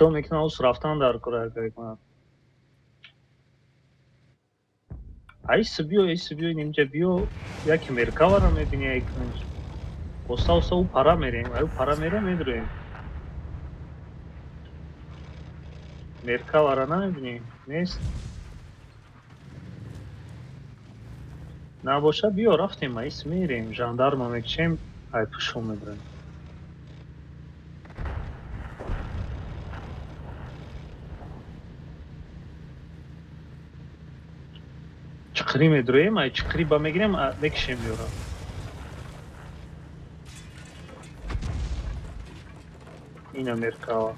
Хел мекунам, ус рафтан дар кора мекунам. Айс биё, айс биё, нимҷа биё, яке Меркавара мебини, ай кунҷ. Оста оста у пара мерем, ай у пара мерем, медроем. Меркавара намебинӣ? Нест? Набоша биё, рафтем, айс мерем, жандарма мекушем, ай пушо медроем. Чиқирӣ медроем, ай чиқирӣ ба мегирем, мекушем ёра. Ина Меркава.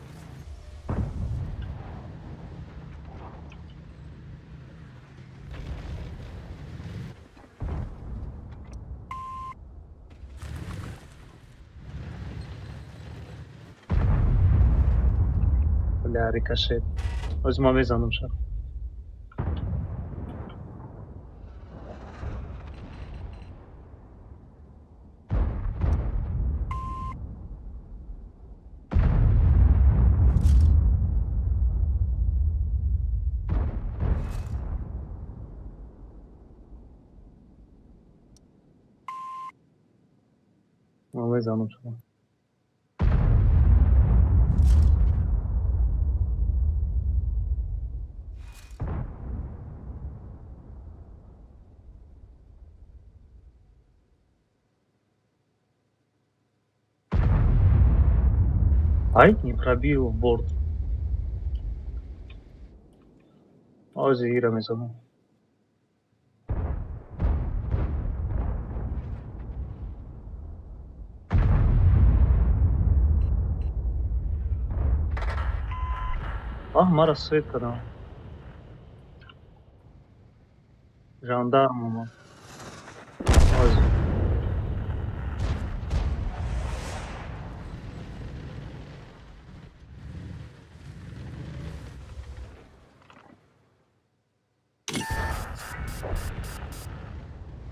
Бля, рикошет. Оз ма мезанам ша. Ма мезанам ша. Ай, не пробил в борт. Ози ира мезанам. Аҳ, мара свет кардам. Жандарм омад. Ози.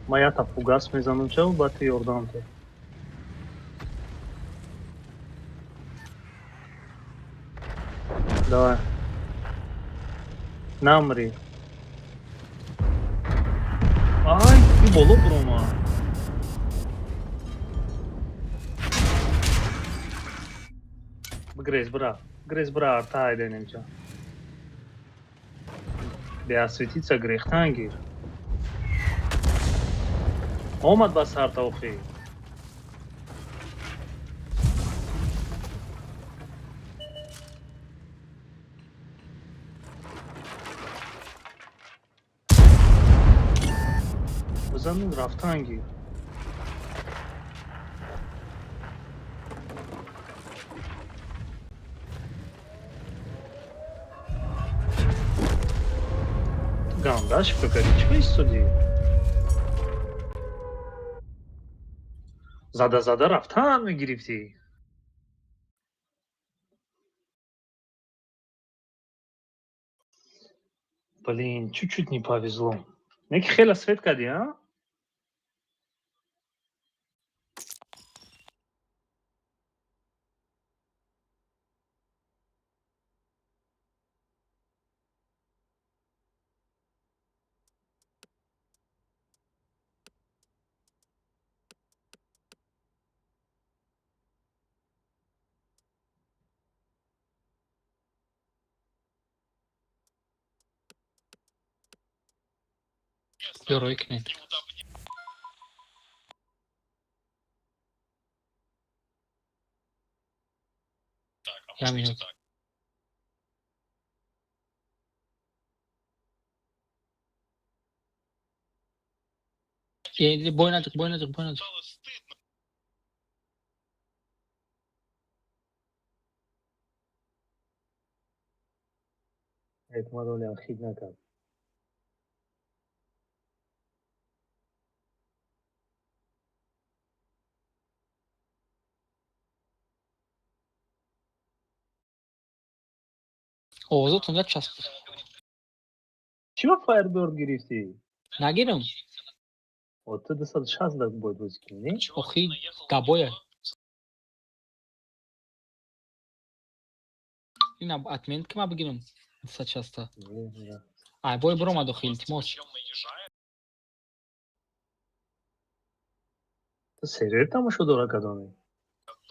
Ма якта фугас мезанам чав, баъд ту ёрдам те. Давай. Намри. Ай, и боло бурома. Бигрез бира. Грез бира, арта айден инҷа. Беасветица грехтан гир. Омад ба сарта охи. Бизанун рафтан гир. Гандаш фикри чӣ истоди? Зада зада рафтан мегирифтӣ. Блин, чуть-чуть не повезло. Неки хела свет кардӣ, а? Ёрой кунед. Як минут. Бой наҷиқ, бой наҷиқ, бой наҷиқ. Эътимод олиам хит накард. Овозотон як часпид. Чӣ ба Firebird гирифтӣ? Нагирам. О, ту 260 да бояд бозӣ кунӣ, не? Охи, дабоя. Ина отмен ки ма бигирам 260. Ай бой биромад охи, илтимос. Сервер тамошо дора кадоме?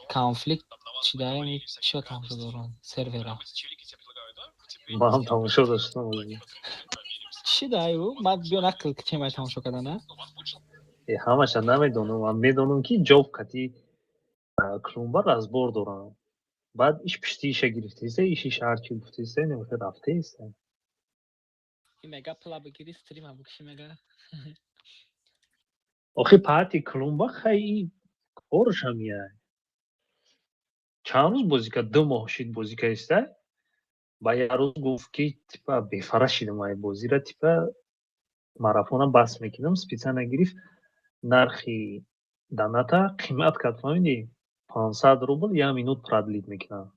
Конфликт чидаем, чио тамошо дорам? Сервера. Ман тамошо доштам. Чӣ даю? Ман биё нақл ки чемай тамошо кардана? Э, ҳамаша намедонам, ман медонам ки ҷоб кати клумба разбор дорам. Баъд иш пишти иша гирифтеиста, иш иш ҳарчи гуфтеиста, немехе рафтеиста. Мега пула бигири, стрима бикши мега. Охи, паати клумба хай коршам яй. Чанд рӯз бозӣ кард? 2 моҳ шид бозӣ кардиста. Ба як рӯз гуфт ки типа бефара шидам ай бозира, типа марафона бас мекунам, специально гирифт нархи доната қимат кард, фаҳмидӣ? 500 рубл як минут продлить мекунам.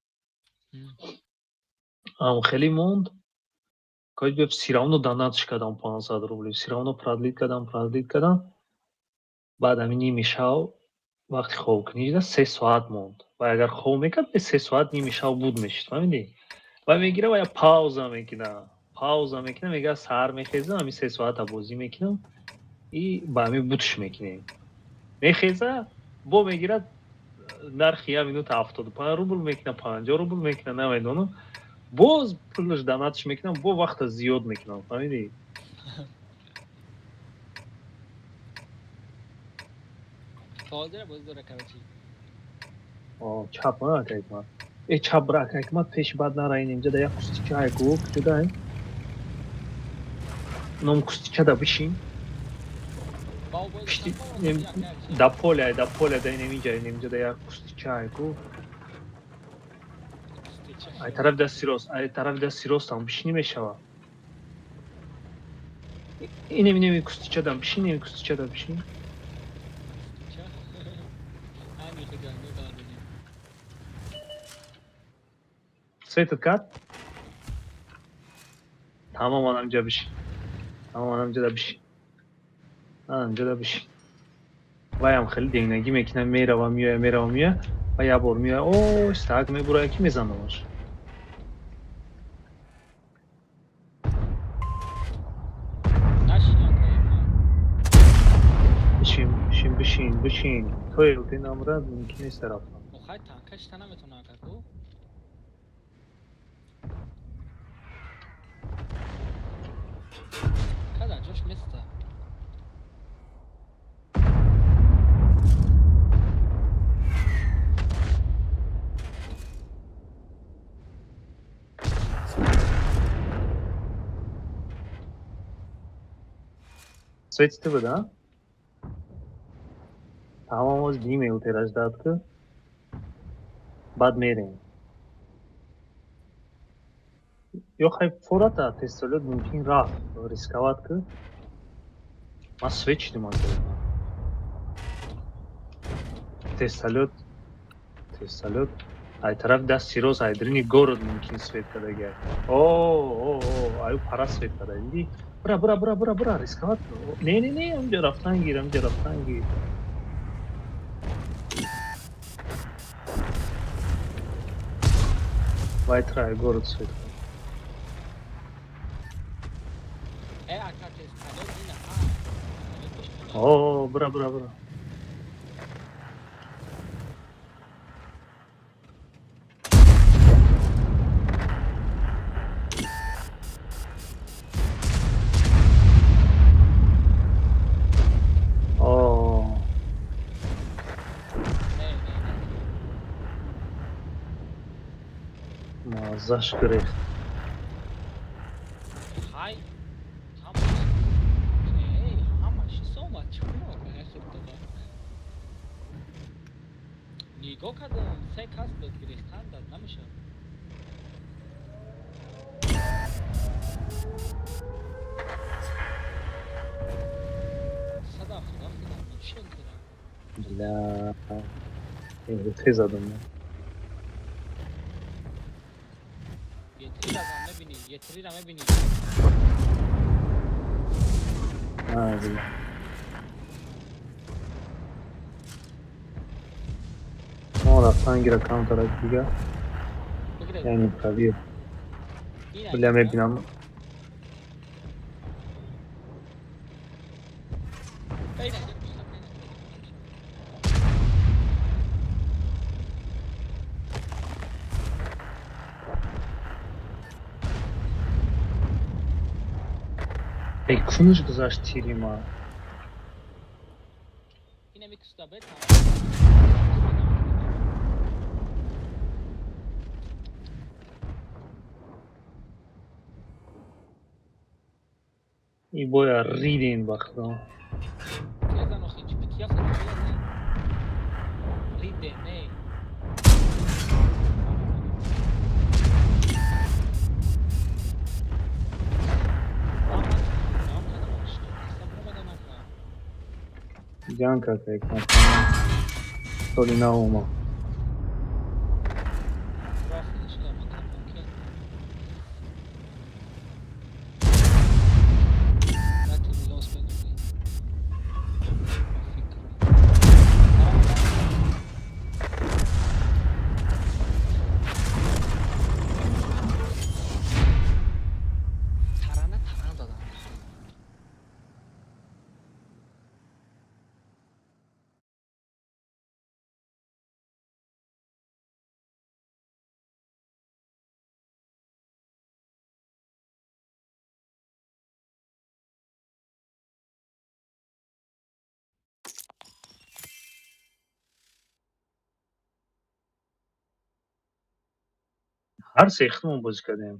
Ам хеле монд. Кои всё равно донатш кардам 500 рубли, всё равно продлить кардам, продлить кардам. Баъд ҳамин ними шав вақти хобкунӣ 3 соат монд. Ва агар хоб мекард, 3 соат ними шав буд мешид, фаҳмидӣ? Ва мегира ва я пауза мекуна. Пауза мекуна, мега саҳар мехезам, ҳамин 3 соата бозӣ мекунам и ба ҳамин бутш мекунем. Мехеза, бо мегирад нархи як минута 75 рубл мекуна, 50 рубл мекуна, намедонам. Боз пулаш донатш мекунам, бо вақта зиёд мекунам, фаҳмидӣ? Ҳозира бозӣ дора, короче. Чап ака Ҳикмат. Э, чап бира, ака Ҳикмат, пеши бад нара, ин инҷа да як кустича ку, куҷода? Ном кустича да бишин. Пишти да поля, да поля, да инем инҷа, инем инҷа да як кустича ку. Ай тарафи дасти рост, ай тарафи дасти ростам бишинӣ мешава. Инем инем кустичадам бишин, инем кустичада бишин. Ами хуҷа дорем. Светат кард? Тамом, анамҷа бишин. Тамом, анамҷада бишин. Анамҷада бишин. Ваям хеле дегнагӣ мекунам, мерава, меоя, мерава, меоя, ва як бор меоя, о, стак мебурая ки мезанамаш. Нашин, ака Ҳикмат. Бишин, бишин, бишин, бишин. То элте намра мумкин нест рафтан. Охай танка шита наметавона ака ку? Када ҷош места. Свети ты да? Тамом, оз бинем элтераш дад ку. Баъд мерем. Ё хай фората тестолёт мумкин рафт, рисковать ку. Ман свет шидам ака. Тестолёт, тестолёт ай тарафи дасти рост, ай дрини город мумкин свет кардагиай. О, о, о, аю пара свет карда, дидӣ? Бура, бура, бура, бура, бура, рисковать. Не, не, не, амҷа рафтан гир, амҷа рафтан гир. Вай трай город свет кард. Э, ака тестолёт ина, а. Тестолёт пеш буд. О, бура, бура, бура. О, Не, не, не. Маззаш гирифт. Хай. Ҳамаш. Эй, ҳамаш омад. Чӣ кунам ака яхел дада? Нигоҳ кардам, се кас буд, гирифтан дад намешавад. 177 дам, чӣ додам? Бля, те задам. Етрира мебинӣ, етрира мебинӣ. А, бля. Мо рафтан гира камтарак дига. Бигир. Я не пробил. Бля, мебинам. Эй, кунж гузашт тири ма. И боя ридем ба худо. Ҷанг кард як соли нав омад. Ҳар се худмон бозӣ кардем.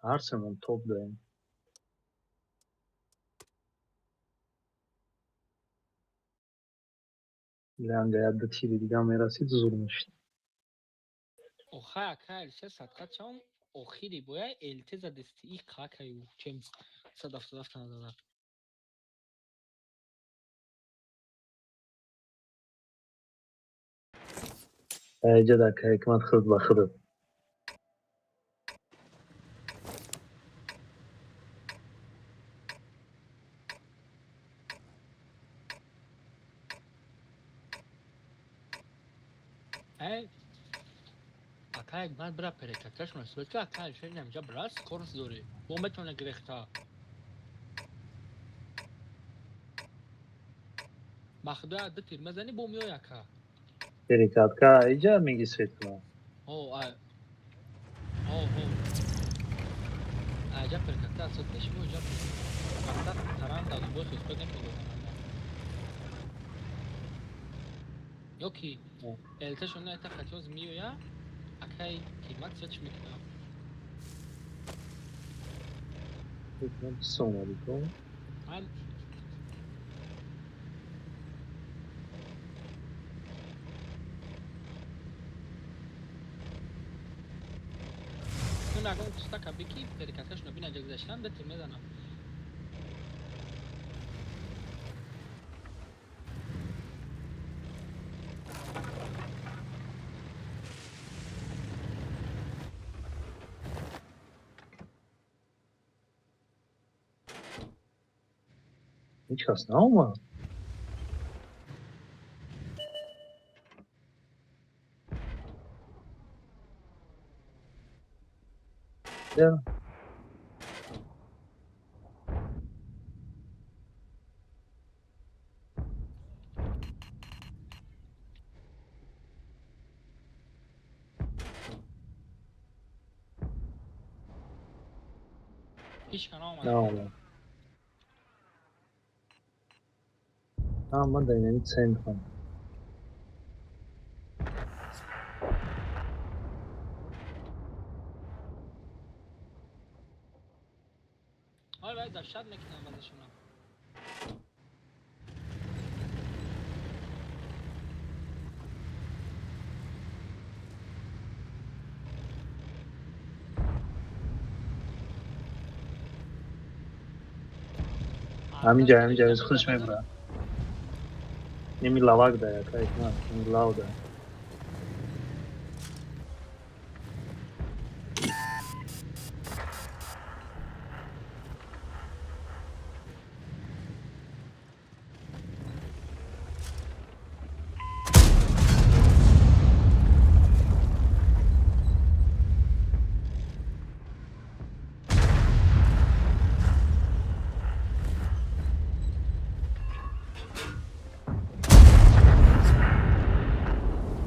Ҳар семон топ даем. Лянга як ду тири дига мерасид, зур мешид. Оха, ака Алиша садқа чавам, охири боя ЛТ задести и какаю, чем 177 назад. Ҷада ака Ҳикмат, худ ба худат. Ака Ҳикмат, бира перекаташон сует, ака Алиша инамҷа бира скорость дорӣ. Бо метавона гирехта. Ба худо ду тир мезанӣ, бо меой ака. Перекатка иҷа меги свет кунам. О, а. О, о. Аҷа перекатка сует меши, бо иҷа мақсад таран дар бой хизмат намедодам. Ёки ЛТ-шон на это хотел миоя, акай қимат свет мекунам. Салом алейкум. Ам ягон кустака бики перекаткашона бина ҷа гузаштан ду тир мезанам. Ҳеҷ кас наомад. Yeah. Ҳеҷ ка наомад. Наомад. Ман дар инами центрам. Ой, вай даҳшат мекунам базашона. Ҳаминҷа, ҳаминҷа худаш мебурад. Неми лавак да ака Ҳикмат, неми лав да.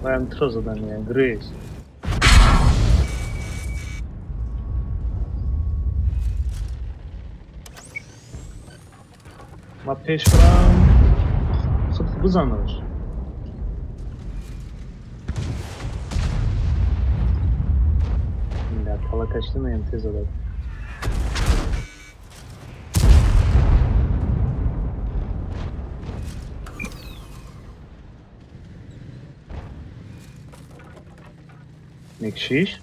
Ваям тро задания, грыз. Ма пеш барам, худ бизанаш. Миллат, ҳала кашидим, МТ задад. Мекшиш?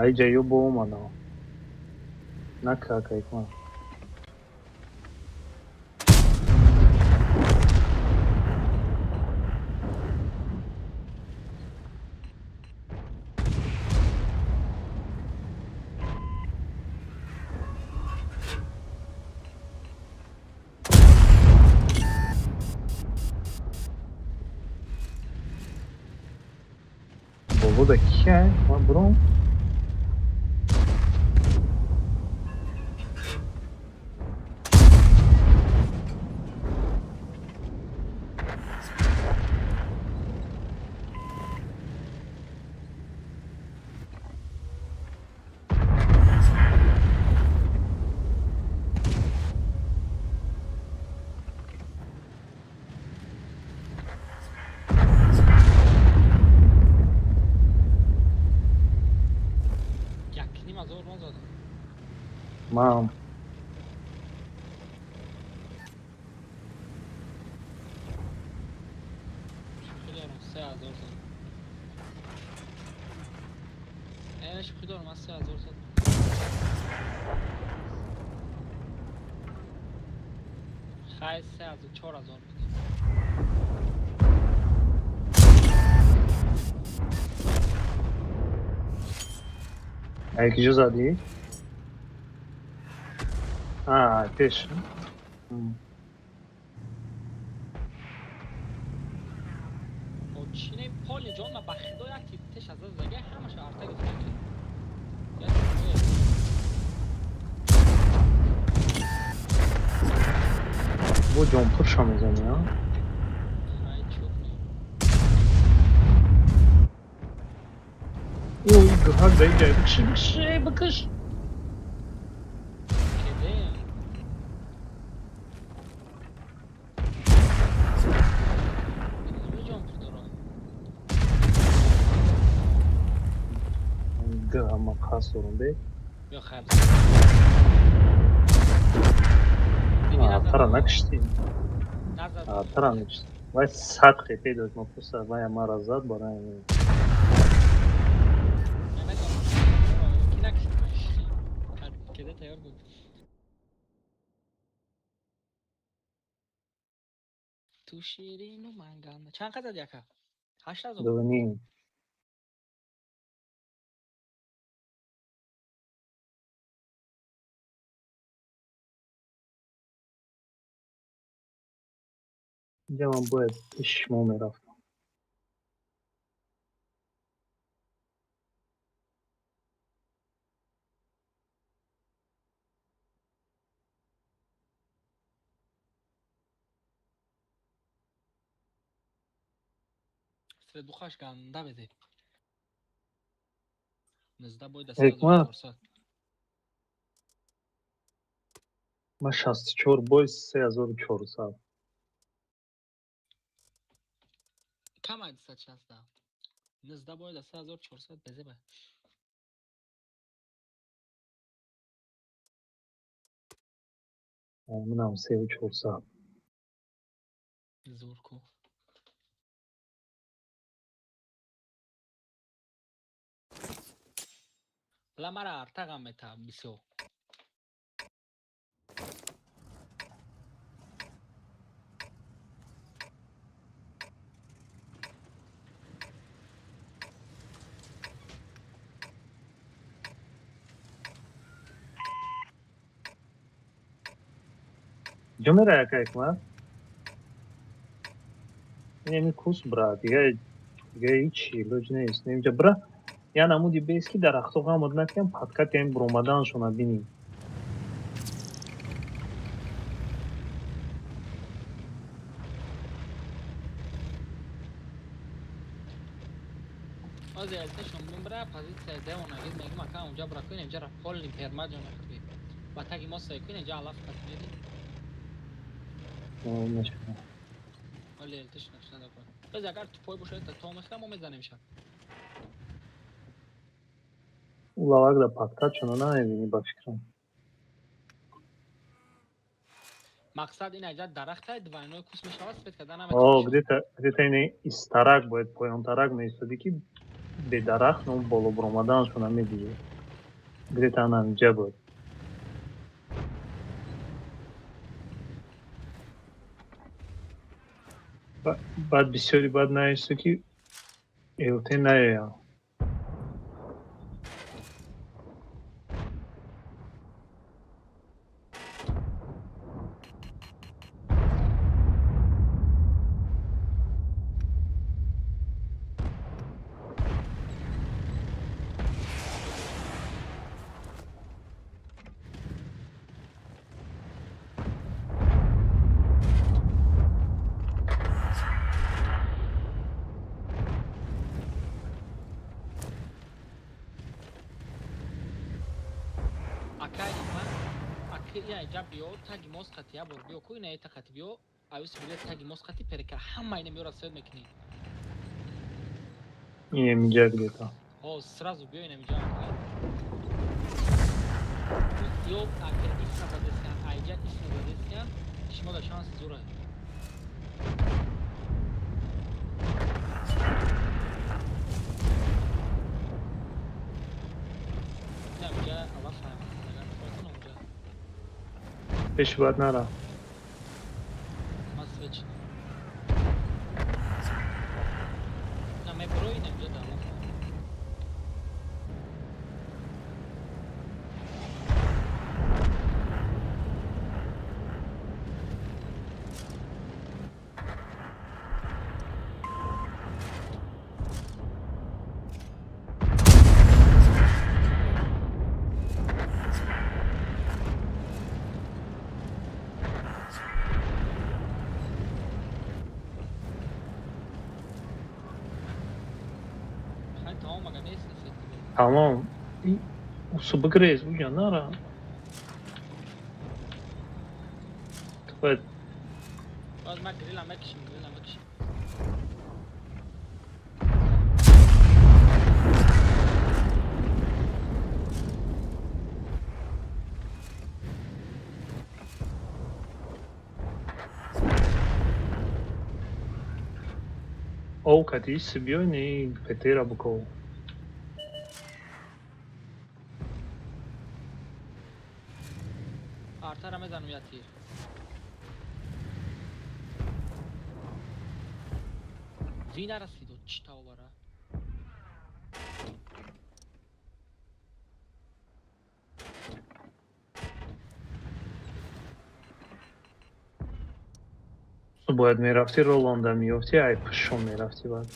Айҷа ё бо омадам. Накака икма. Болода кия? Ма буром? Якним ҳазор ман задам. Мам. Шӯхӣ дорам, 3000 задам. Шӯхӣ дорам, ман 3000 задам. Хай, 3000, 4000 буд. Ай киҷо задӣ? А, пеш. Чине поли ҷон, ма ба худо як тип теш аз зага ҳамаша арта гирифта ки. Бо ҷонпурша мезанӣ, а? Хай, чӯ кунем? Ой, гӯҳак дар ҷай. Бикши, бикши, бикш. Кеде? Инами ҷонпур дорам. Гаҳ ма қасд дорам, бе. Ё хайр. Тара накиштӣ. Назад. Тара накиштӣ. Вай 100 хепе дошт, ма просто вая мара зад барои ҳамин. Намедонам. Ки накишт? Кеде тайёр буд. Ту ширину ман ганда. Чанд қад зади, ака? 8000? 2,5. Инҷа ман бояд пеши шумо мерафтам. Средухаш ганда беде. 19 бой да Ҳикмат. 3400. Ман 64 бой 3400. Кам ай 260. 19 бой да 3400 безе ба. Минам 3400. Зур ку. Ла мара артагам мета бисё. Ҷо мера, яка Ҳикмат? Инами кус, бра, дига ҳичи лоҷ нест. Инҷа бра, я намуди бест, ки дарахто ғамот накунам, подкати ҳамин буромаданашона бинӣ. Ҳозир ЛТшон бимбра, позитсияи девона гид, мегум, ака, унҷа бра кунем, инҷа полный пермаҷо мехӯрӣ. Ба таги мо сай кунем, инҷа алаф кат меди. Мешавад. Оли ЛТш нашнада кун. Без агар тупой бошад, то мехӯрам, мо мезанем ша. Улавак да подкатшона намебинӣ, ба фикрам. Мақсад ин аҷа дарахта двойной кус мешавад, свет карда О, наметавонӣ. Где-то ини истарак бояд поёнтарак меистодӣ, ки бедарахт но боло буромаданашона медидӣ. Где-то ана инҷа буд. Баъд бисёри баъд наисту, ки ЛТ наёянд. Акай ман аки я ҷа биё, таги мост қати я бор биё ку, ина эта қати биё, аюс биле таги мост қати перека ҳама ина меёра свет мекунӣ. Ин инҷа где-то. Ҳо, сразу биё ина инҷа. Ё агар ис назадесиян, айҷа ис назадесиян, шумо да шанс зура. Ина инҷа аллаҳ фаҳмад, агар мехоҳед онҷа. Пеш бояд нара. Ман свеч. На мебро ина инҷа да аллаҳ фаҳмад. Хай, тамом, агар нест свет. Тамом. Усу бигрез, уҷа нара. Ту бояд Боз ман грила мекишим, грила мекишим. Ов кати иси биёй, не петера буков. Артара мезанам, я тир. Ви нарасидо, чӣ тавбара? Ту бояд мерафтӣ, Роланда меёфтӣ, ай пушон мерафтӣ баъд.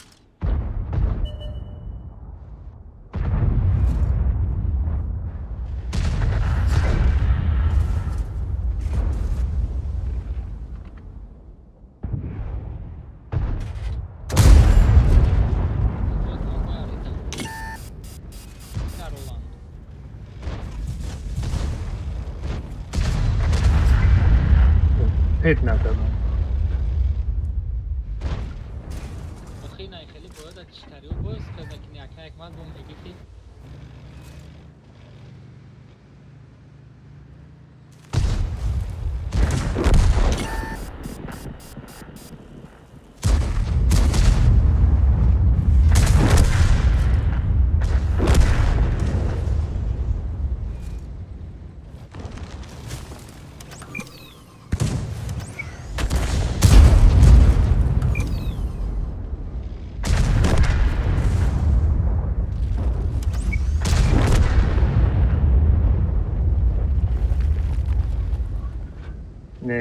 Вот мой арита. На Роланд. Ҳеҷ накардам. Охи най хеле бояд читарио боз карда ки ака Ҳикмат бо меги ки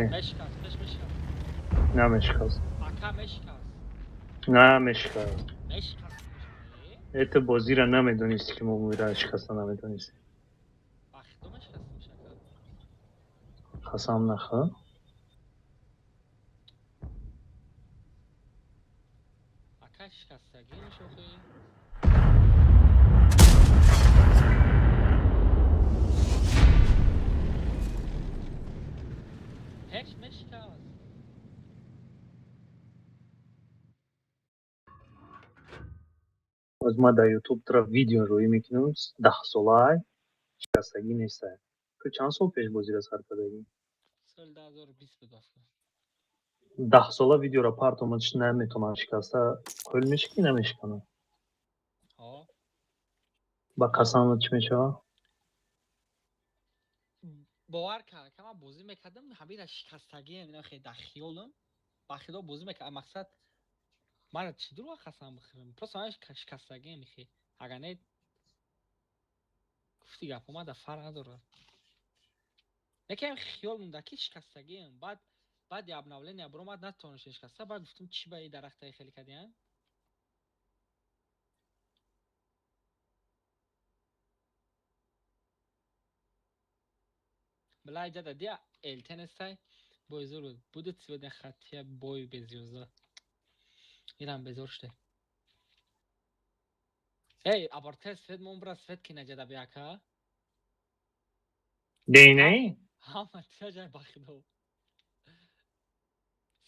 Не. Мешикаст, пеш мешикаст. Намешикаст. Ака мешикаст. Намешикаст. Мешикаст. Это бозира намедонисти ки мо муира шикаста намедонисти. Бахто мешикаст мешака. Қасам нахӯ. Ака шикастагӣ мешохӣ. Пеш мешикаст. Боз ман дар ютуб тра видео рӯӣ мекунам, 10 солаай шикастагӣ нестай. Ту чанд сол пеш бозира сар кардагӣ? Соли 2020 буд бафка. 10 сола видеоро партомад, наметонам шикаста. Қоил мешӣ ки намешиканам? Ҳо. Ба қасамат, чӣ мешавад? Бовар кард, ка ман бозӣ мекардам, ҳамира шикастагиам ина хе дар хиёлам. Ба худо бозӣ мекардам. Мақсад мара чӣ дурӯғ қасам бихӯрам? Просто ман шикастагиам хе. Агар не гуфти гапҳо ман дар фарқ надорад. Якам хиёл монда ки шикастагиам. Баъд баъди обновления баромад, натавонистем шикаста. Баъд гуфтам, чӣ ба и дарахтаи хеле кардиян? Бля, дяда, дия ЛТ нестай. Бой зур буд. Будет сегодня хотя бой без звезда. Ирам безор шуде. Эй, аборте свет мон бра свет ки наҷада бияка. Дейнаи? Ҳама тиҷай бахидо.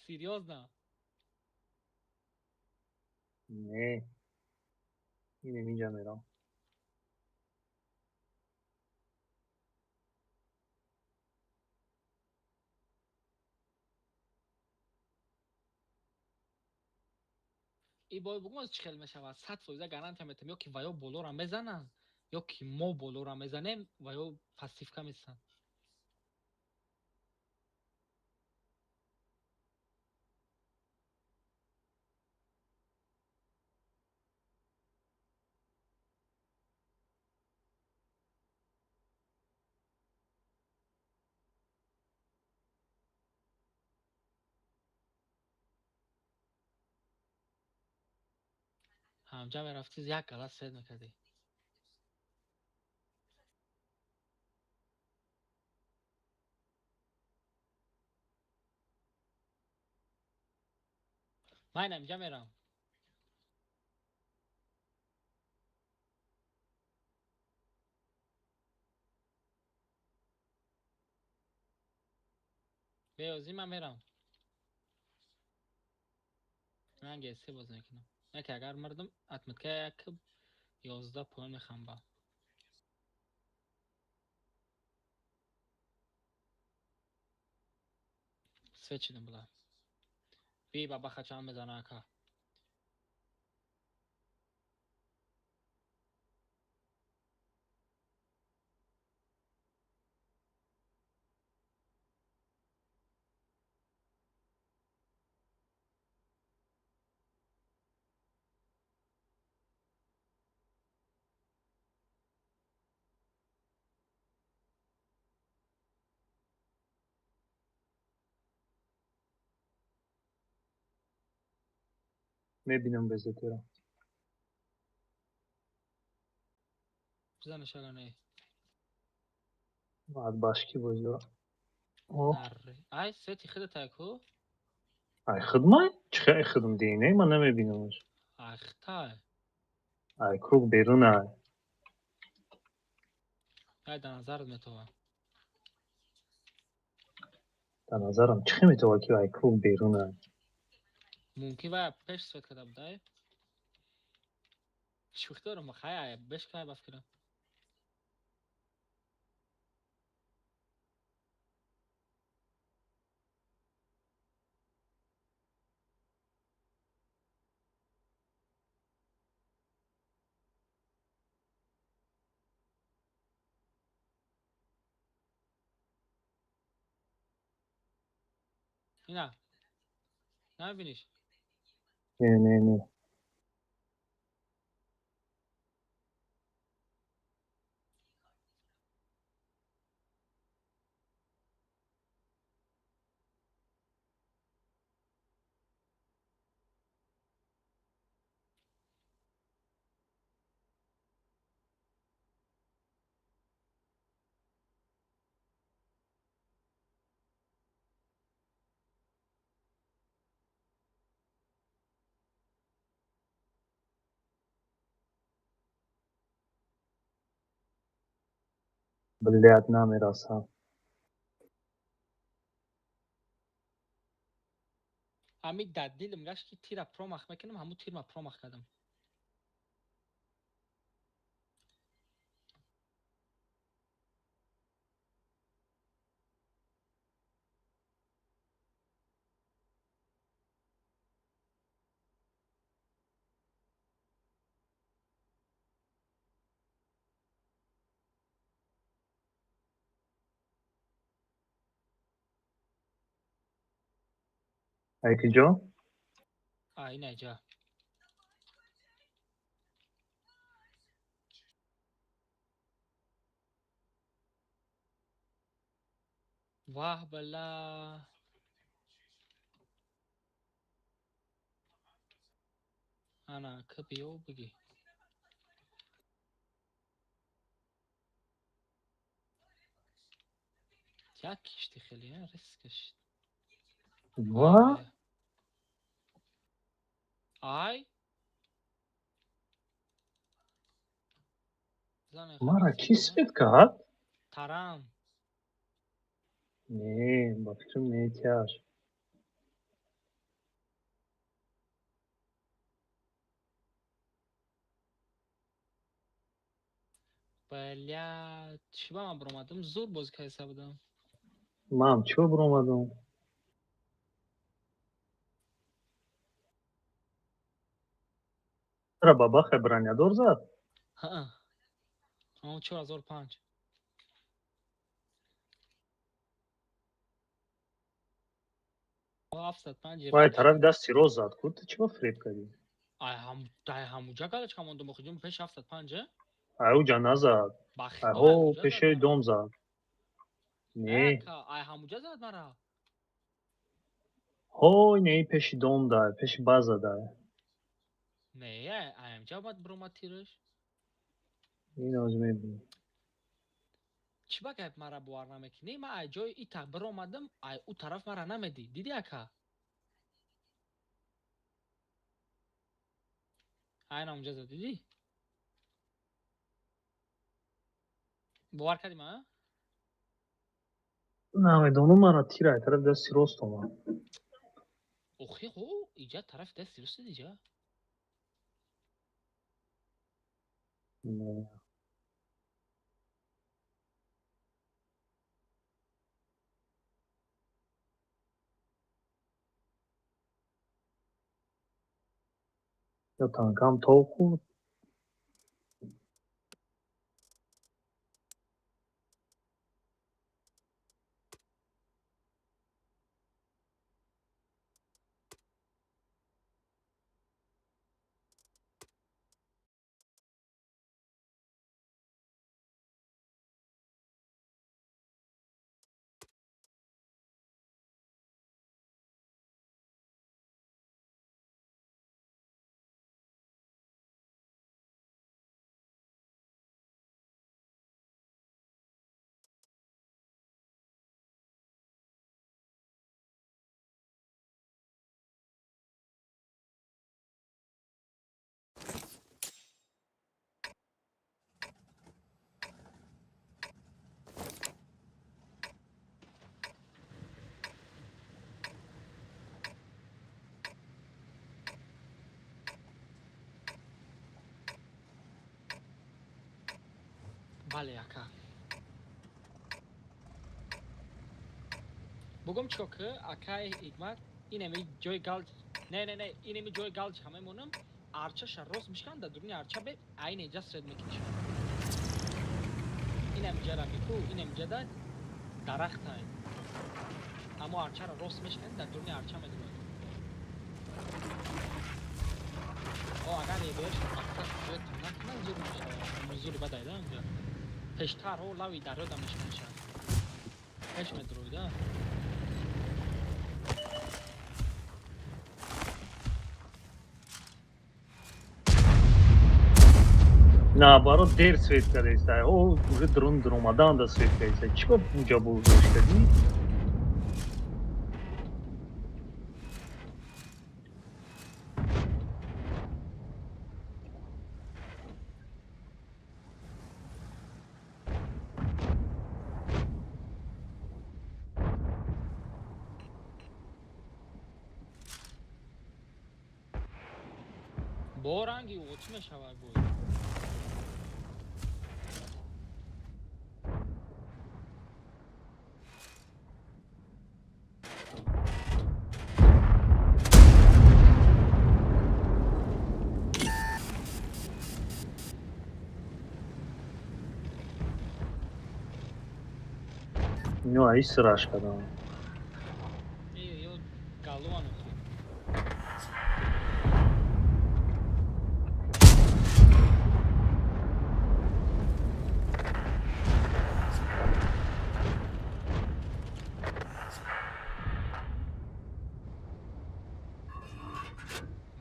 Серьезно? Не. Инем инҷа мерам. И бой бугум чӣ хел мешавад? 100% гарантия метам, ё ки ваё болора мезананд, ё ки мо болора мезанем, ваё пассивка месан. Ҳамҷа мерафтӣ, як гала свет мекардӣ. Ман инҷа мерам. Беозӣ ман мерам. Ман ГС бозӣ мекунам. Не ки агар мардум отметка як 11 поён мехамба. Свет шидам була. Би баба хачан мезана ака. Мебинам безетеро. Бизанаш ага не. Баъд башки бозӣ дорам. Ай, свети худата ку? Ай худмай? Чӣ хел ай худм диней? Ман намебинамаш. Ай хитай. Ай круг берунай. Ай дар назарат метова. Дар назарам чӣ хел метова ки ай круг берунай? Мумкин вай пеш свет карда будай? Шӯхӣ дорам, хай ай беш кай ба фикрам. Ина. Намебиниш? Не, не, не. Блядь, намерасам. Ҳами дар дилам гашт, ки тира промах мекунам, ҳамун тир ма промах кардам. Айкиҷо? А, инаҷа. Ваҳ, бала. Ана, ки биё бигӣ. Як кишти хеле, риск кашид. Ва? Ай? Мара кӣ свет кард? Тарам. Не, ба фикрам не тяж. Бля, чӣ ба ман биромадам? Зур бозӣ кайса будам. Ман чӣ ба биромадам? Ра бабахе бронядор зад? Ҳа. Ҳамон 4005. 705. Вай тарафи дасти рост зад ку, ту чӣ ба фиреб кардӣ? Ай ҳам ай ҳамуҷа галочка мондам, охиҷум пеш 705. Ай уҷа назад. Ба Ай худо ҳо ай ҳамуҷа зад пешои мара. дом зад. Не Не. ака, ай ҳамуҷа зад мара. Ҳой, не, пеши дом дай, пеши база дай. Не, ай ҳамҷа омад биромад тираш. Ин ҳозир мебинем. Чӣ ба гап мара бовар намекунӣ? Ман ай ҷои ита биромадам, ай ӯ тараф мара намедид. Дидӣ ака? Айн ҳамуҷа зад, дидӣ? Бовар кардӣ ман? Намедонам, мара тир ай тарафи дасти рост омад. Охи хо, иҷа тарафи дасти рост иҷа. Не. Ё танкам тов хӯрд. Бале, ака. Бугум чико ки, акай Ҳикмат, инами ҷои гал, не, не, не, инами ҷои галчика мемонам, арчаша рост бишкан, дар дуруни арча бе айне иҷа свет мекуниш. Инам ҷара бику, инам ҷада дарахтай. Аммо арчаро рост мешкан, дар дуруни арча медурад. О, агар эбеш мақсад свет накунад, зур мешавад. Зури бадайда инҷа. Пештар ҳо лави дарёда мешканшад. Пеш медуроида. Наоборот, дер свет кардааста. О, уже дрон дуромадан да свет кардааста. Чӣ ба уҷа боздошт кардӣ? Бо ранги отӣ мешавад бой. Ино аи сираш кардам. Ё галуан охи.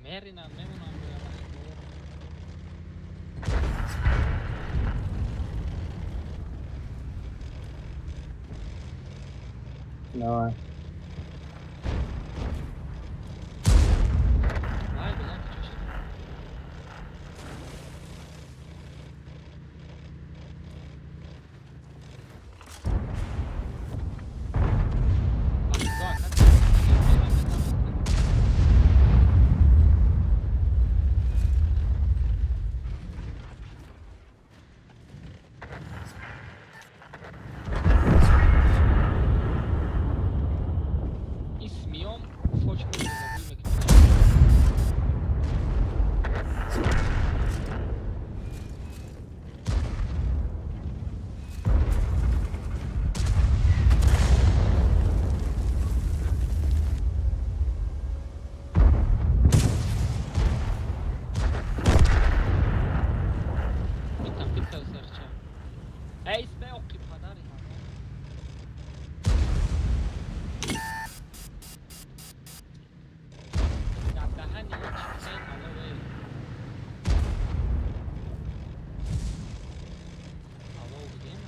Меринам, мемонам. Давай. Вай, бизан ки чӣ шуд? Ба худо, ака, метавонам. Исмиём фоч мекунем. Bitta bitta сарча. Эй, исме оқи падари ҳаром. Дар даҳани ҳеҷ алов эй. Алов бигем?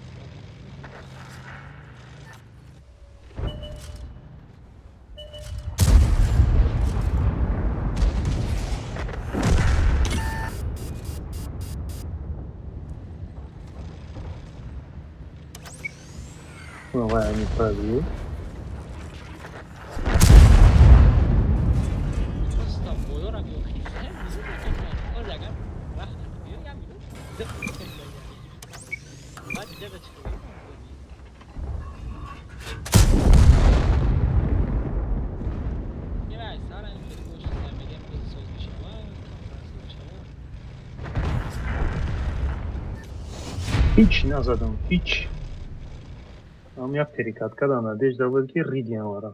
Давай, они пробьют. Просто боёра биёхи. Оз агар раҳ биё як минут. Баъд иҷаза чӣ кунем? Ина сара ин хеле бош мегем, бози соз мешавад, конференс мешавад. Ҳеҷ назадам, ҳеҷ. Ам як перекат кардам, надежда буд, ки ридиям вара.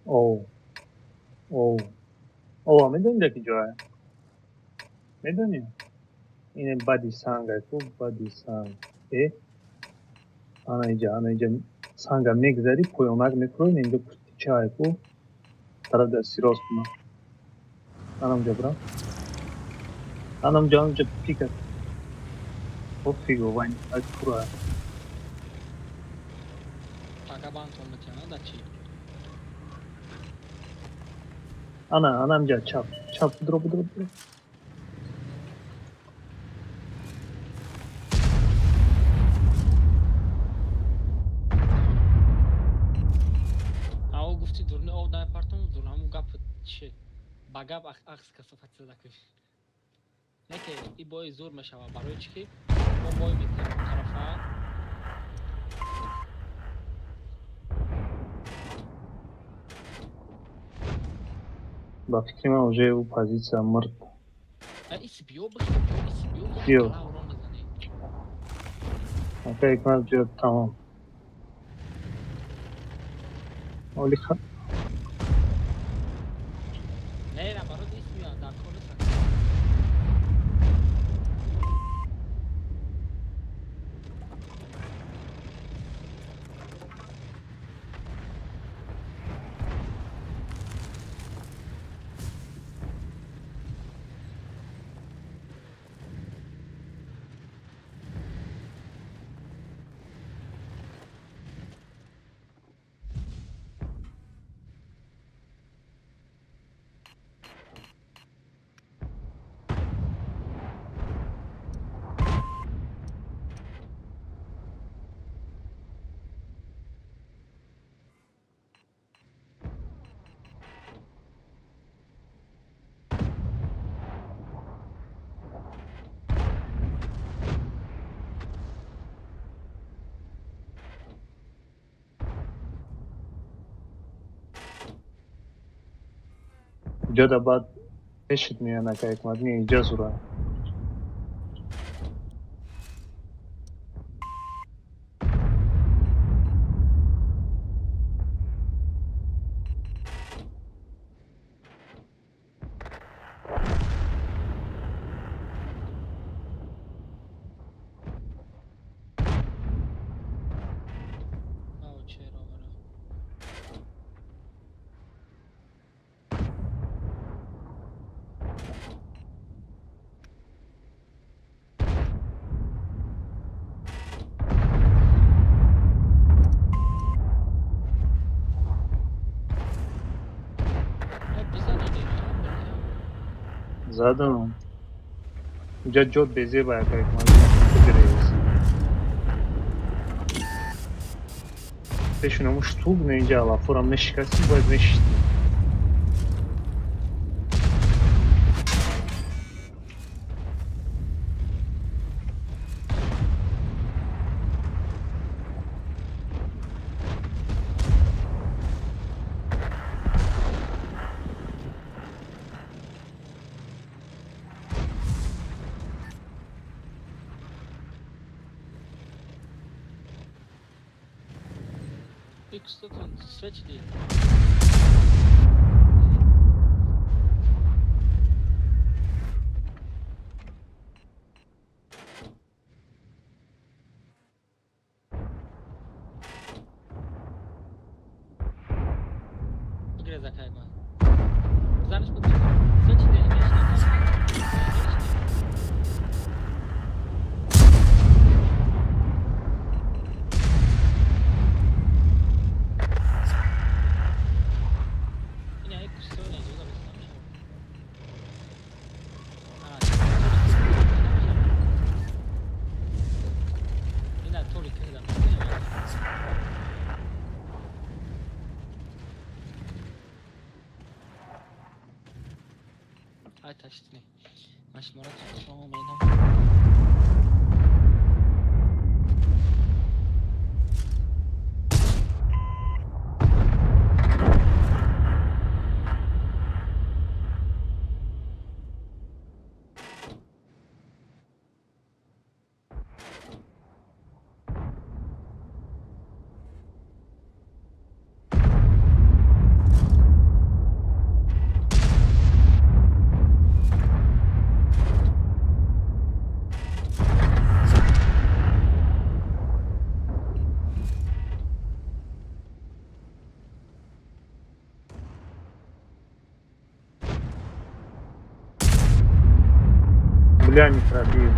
Оу. Оу. Ова, медонӣ дар ки ҷое? Медонӣ? Ине баъди санг ку, баъди санг. Э? Ана иҷа, ана иҷа санга мегзарӣ, поёнак мекунӣ, инҷо кустичае ку. Тараф дасти рост кунам. Ана онҷа бирам. Ана онҷа, онҷа пика. Пофигу, вайн, ай кура. Пага бантон метиҳанд да чӣ? Ана, ана онҷа чап. Чап, будро, будро, будро. Ао гуфти дурни об намепартом, дур ҳамун гап чи ба гап акс касофат зада куш. Не ки и бои зур мешавад, барои чӣ ки мо бой метиҳем он тарафа. Ба фикри ман, уже ӯ позиция мурд. Иси биё, бихел, биё, иси биё, як Биё. кала урон мезанӣ. Ака Ҳикмат, биё, тамом. Оли. Не, наоборот, иси меяд, дар кор нест. Иҷода баъд пешит меян, ака Ҳикмат, не, иҷа зура. Ау, черо бара. Э, бизани, бля. Задам. Иҷа ҷо безеба, ака Ҳикмат, бигирез. Пешинаму штук не, инҷа алафурам мешикастӣ, бояд мешистӣ. Икстотон свеч ди. Бигрез, ака Ҳикмат. Бизаниш, бигрез. Свеч ди, неш. Ина як кусто не иҷоза бест намешавад. А, намешавад. Ина тори кардам. Ай, таштини. Ман шуморо шумо медам. Бля, не пробил.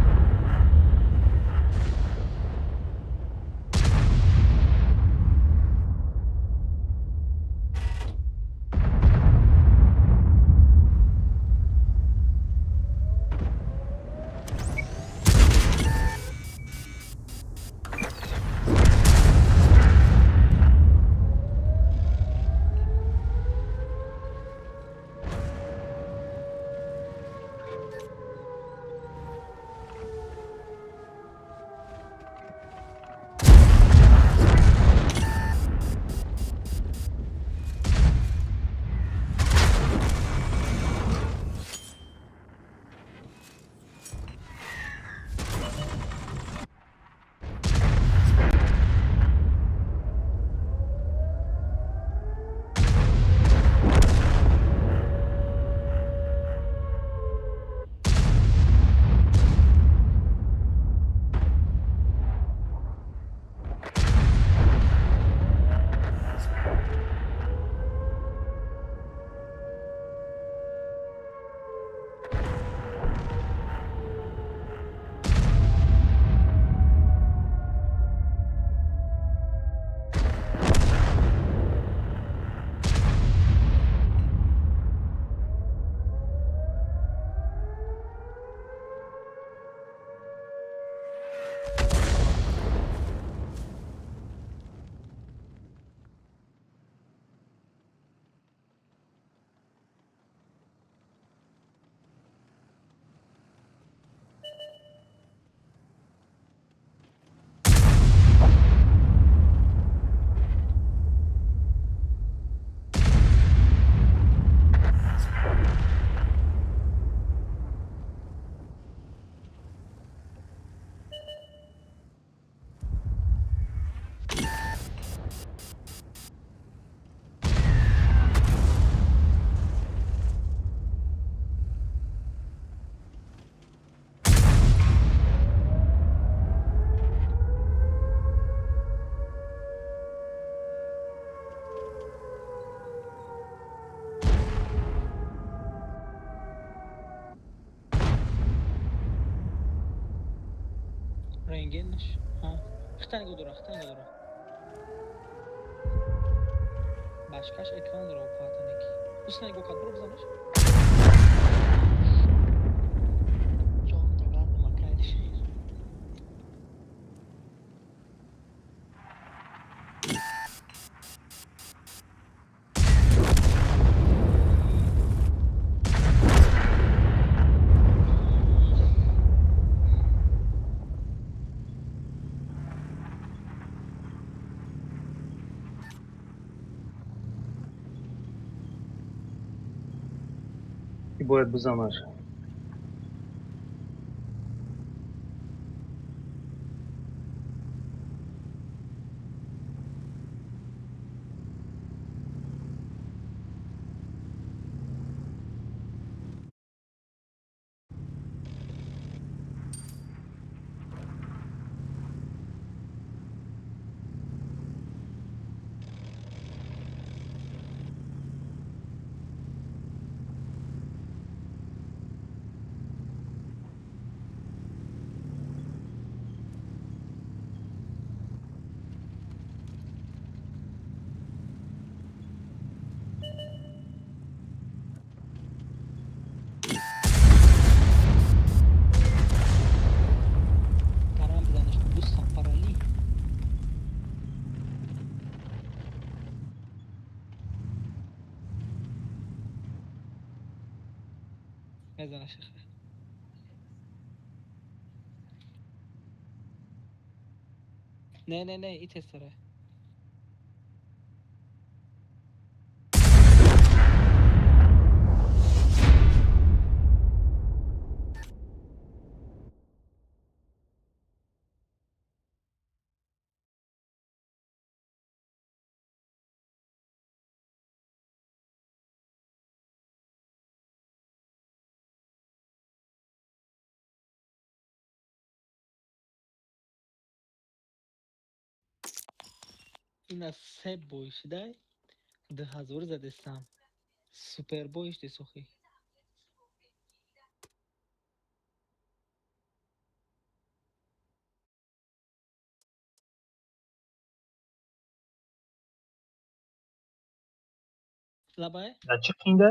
Рентгенаш. Ҳа. Хита нигоҳ дора, хита нигоҳ дора. Башкаш экран дора опатанеки. Уста нигоҳ кард, биро бизанаш. Ҷон тагард макайдиш. Ки бояд бизанаш? Гарам бизанаш, дӯстам парали. Мезанаш. Не, не, не, и тестера. Ина се бой шидай, 2000 задестам. Супер бой шди сохи. Лабай? Да чӣ қинда?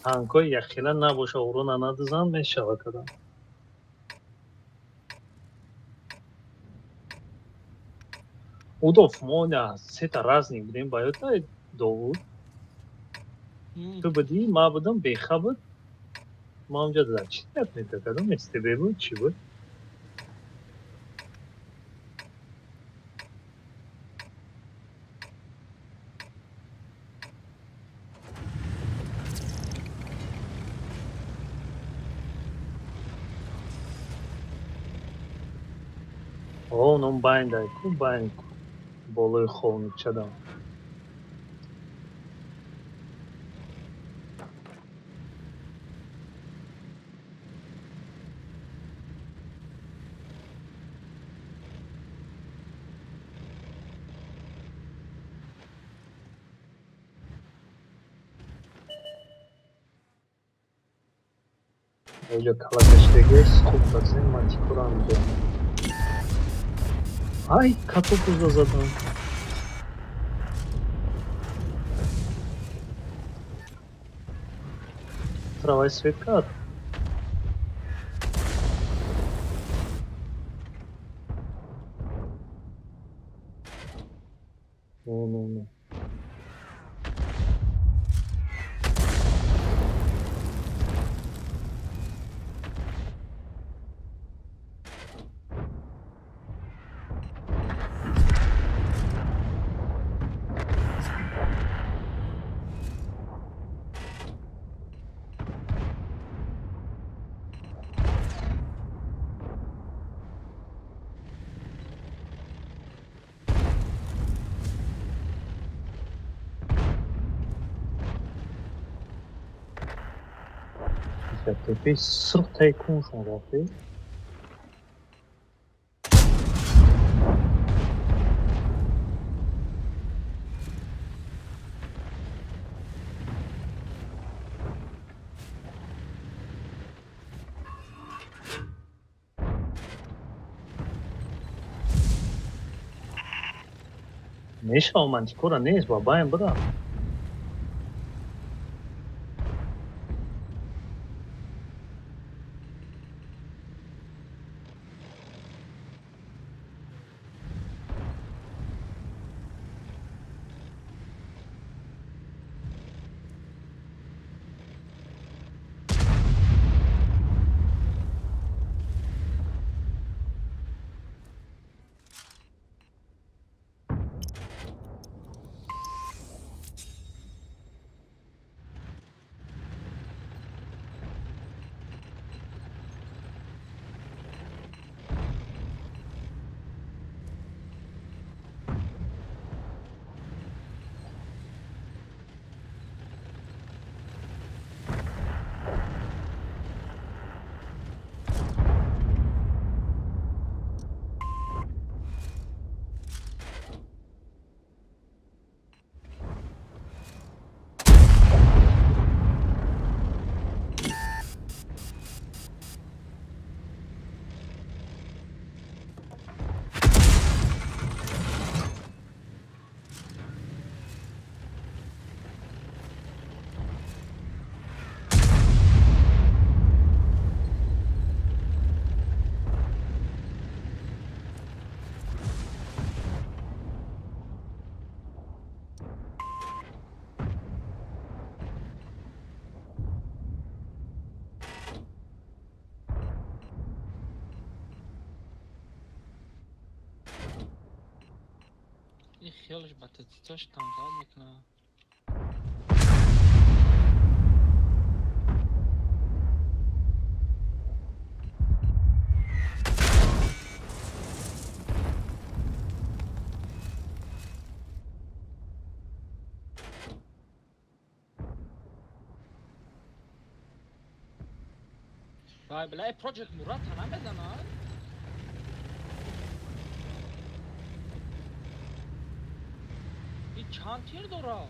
Танкҳои якхела набоша, урона надизанд, мешавад кадам. Удов мо на сета разник будем, ба ёд Довуд? Ту будӣ, ман будам, Беха буд. Ма онҷа дар чӣ гап метакардам? СТБ буд, чӣ буд? О, ном байндай ку, байн ку. Болои холникчадам. Оҷо калакаштегес хуб базем мантикора анҷом. Ай, катокуза задам. Травай свет кард. Не, не, не. Тепаи сурх таи куншон рафте. Мешавам, мантикора нест, бабаем бира. Ин хиёлаш ба тецош танқал мекунад. Вай, бля, Project Murata намезанад? Ин чанд тир дорад?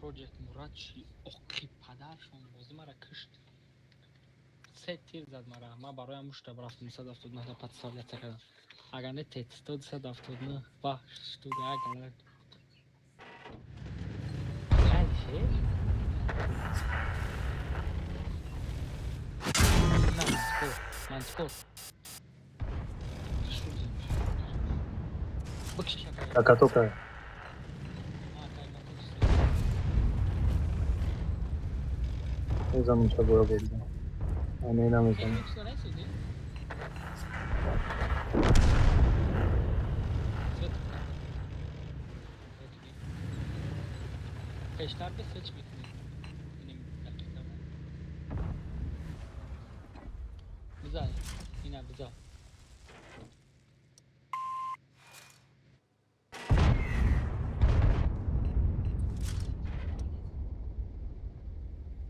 Project Мурад чи оқи падаршон бозӣ мара кишт. Се тир зад мара. Ман бароям мушта рафтам 279 подставляться кардам. Агар не Т100 279 ба штука як гала. Дальше. На, мантикор, мантикор. Какатока. Мезанам ча боя бурдам. Не, намезанам. Пештар бе сеч мекунӣ. Инем дақиқа. Биза, ина биза.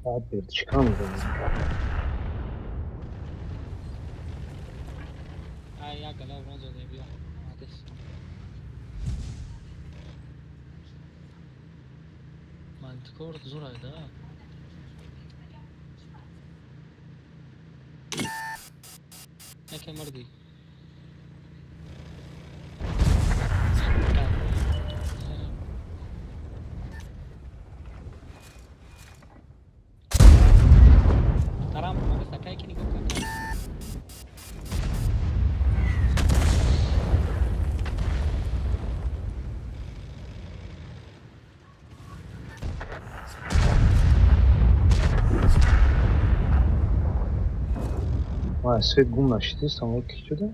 Баъд вертичка мезанам. Ай, як гала урон задем, биё. Молодец. Мантикор зурай, да? Яке мурдӣ. Тарам, сакай ки нигоҳ кун. Ма свет гум нашидистам, ки шуда?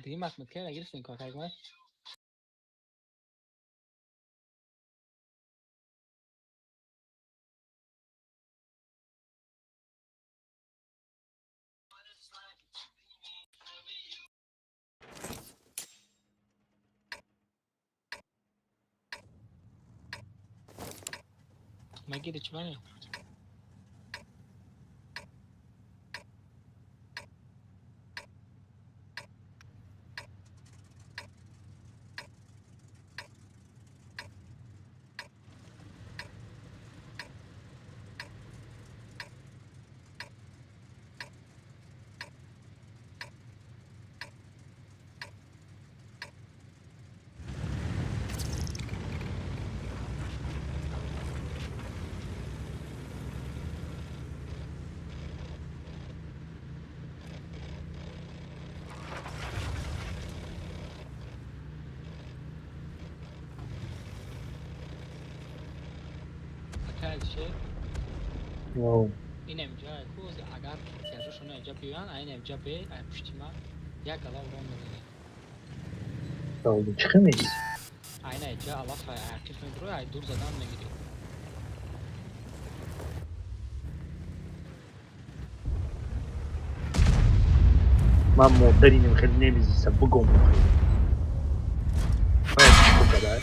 Диги математикаро гирифтем какай? Магири чӣ мане? Инам ҷа ку агар тиражошона инҷа биёянд, айн инҷа бе, ай пушти ман як гала урон мезанем. Чӣ хел меист? Айна инҷа алаф ай ақиф медурӯй, ай дур задан мегирӣ. Ман модаринам хеле немезиста, бугом хеле. Чӣ кадай?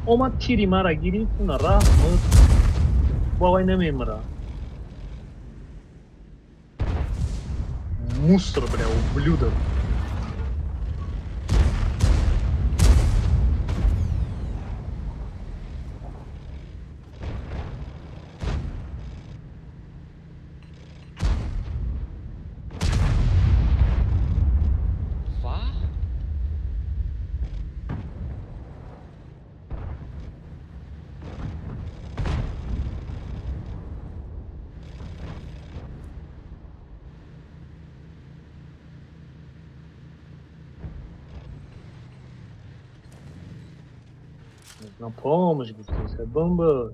Омад тири мара гирифт, уна рафт, бовай намемира. Мусор, бля, ублюдок. Ва? На помощь гуфтеса, бомба.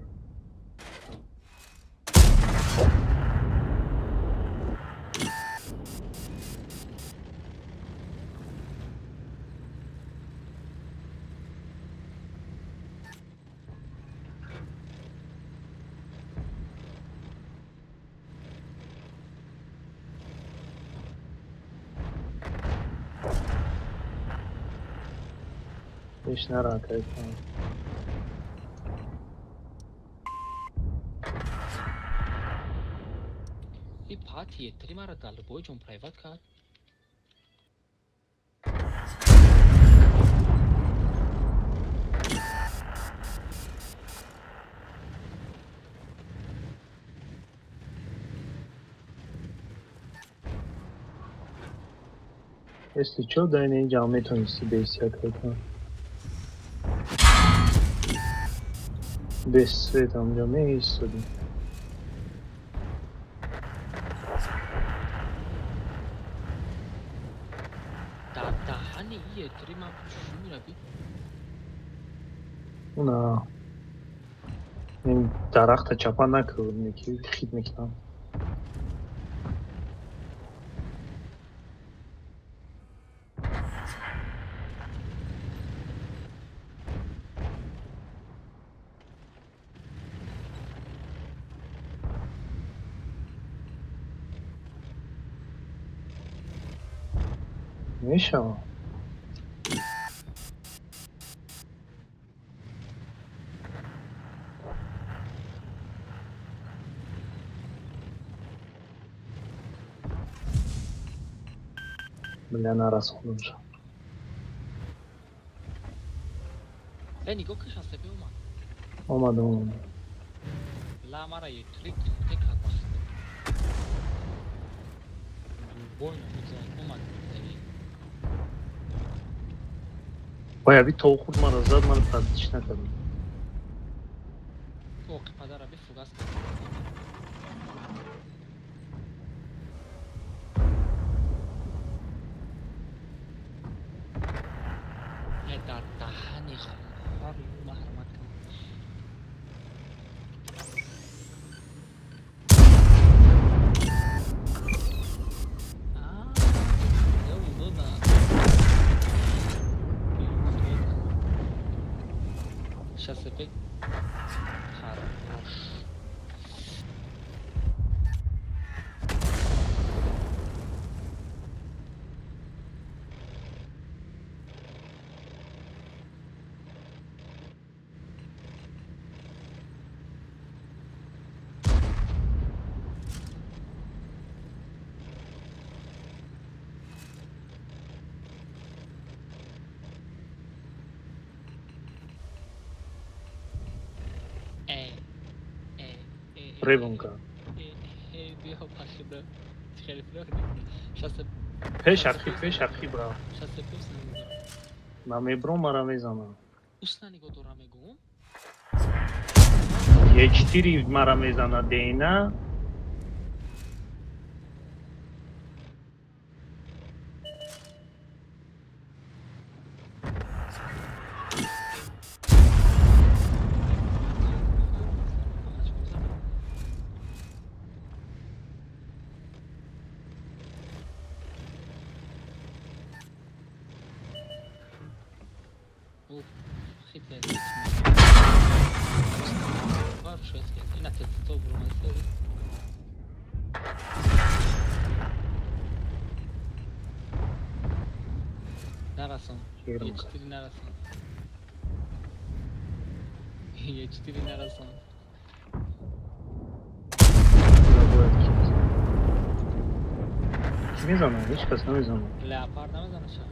Пеш нара, кайф. И пати етри мара дар любой ҷон private кард. Если чё, дар ин ҷамъ метавонисти бесия кайф. Без света онҷо меистодӣ. Дар даҳани и етри ман чӣ мираби? Уна. Ин дарахта чапа накард, ки хит мекунам. Мешавад. Бля, нарасондамша. Э, нигоҳ ки шастепе омад. Омадам, омадам. Ла мара етри кунте кард бахти. Любой намуд омад. Вай, аби то хурд мара зад, мара продлить накардам. Оқи падара би фугас кард. Э, дар даҳани хунхор маҳрамат кун. А, я удобно. Сейчас опять. Хорош. Э, э, э, э, Фребом кард. э, э, биё бахида. Хеле фирёх. Сейчас Пеш архи, пеш архи брав. Сейчас я пес Ман мебром, мара мезанам. Усна нигоҳ дора мегӯм. Е4 мара мезана дейна. Ух, хит Ина тето брумасери. Нарасон. Хером кард. Е4 нарасон. Е4 нарасон. Набояд ки мезанад. Ки мезанад? Ҳеҷ кас намезанад. Леопард намезанаша.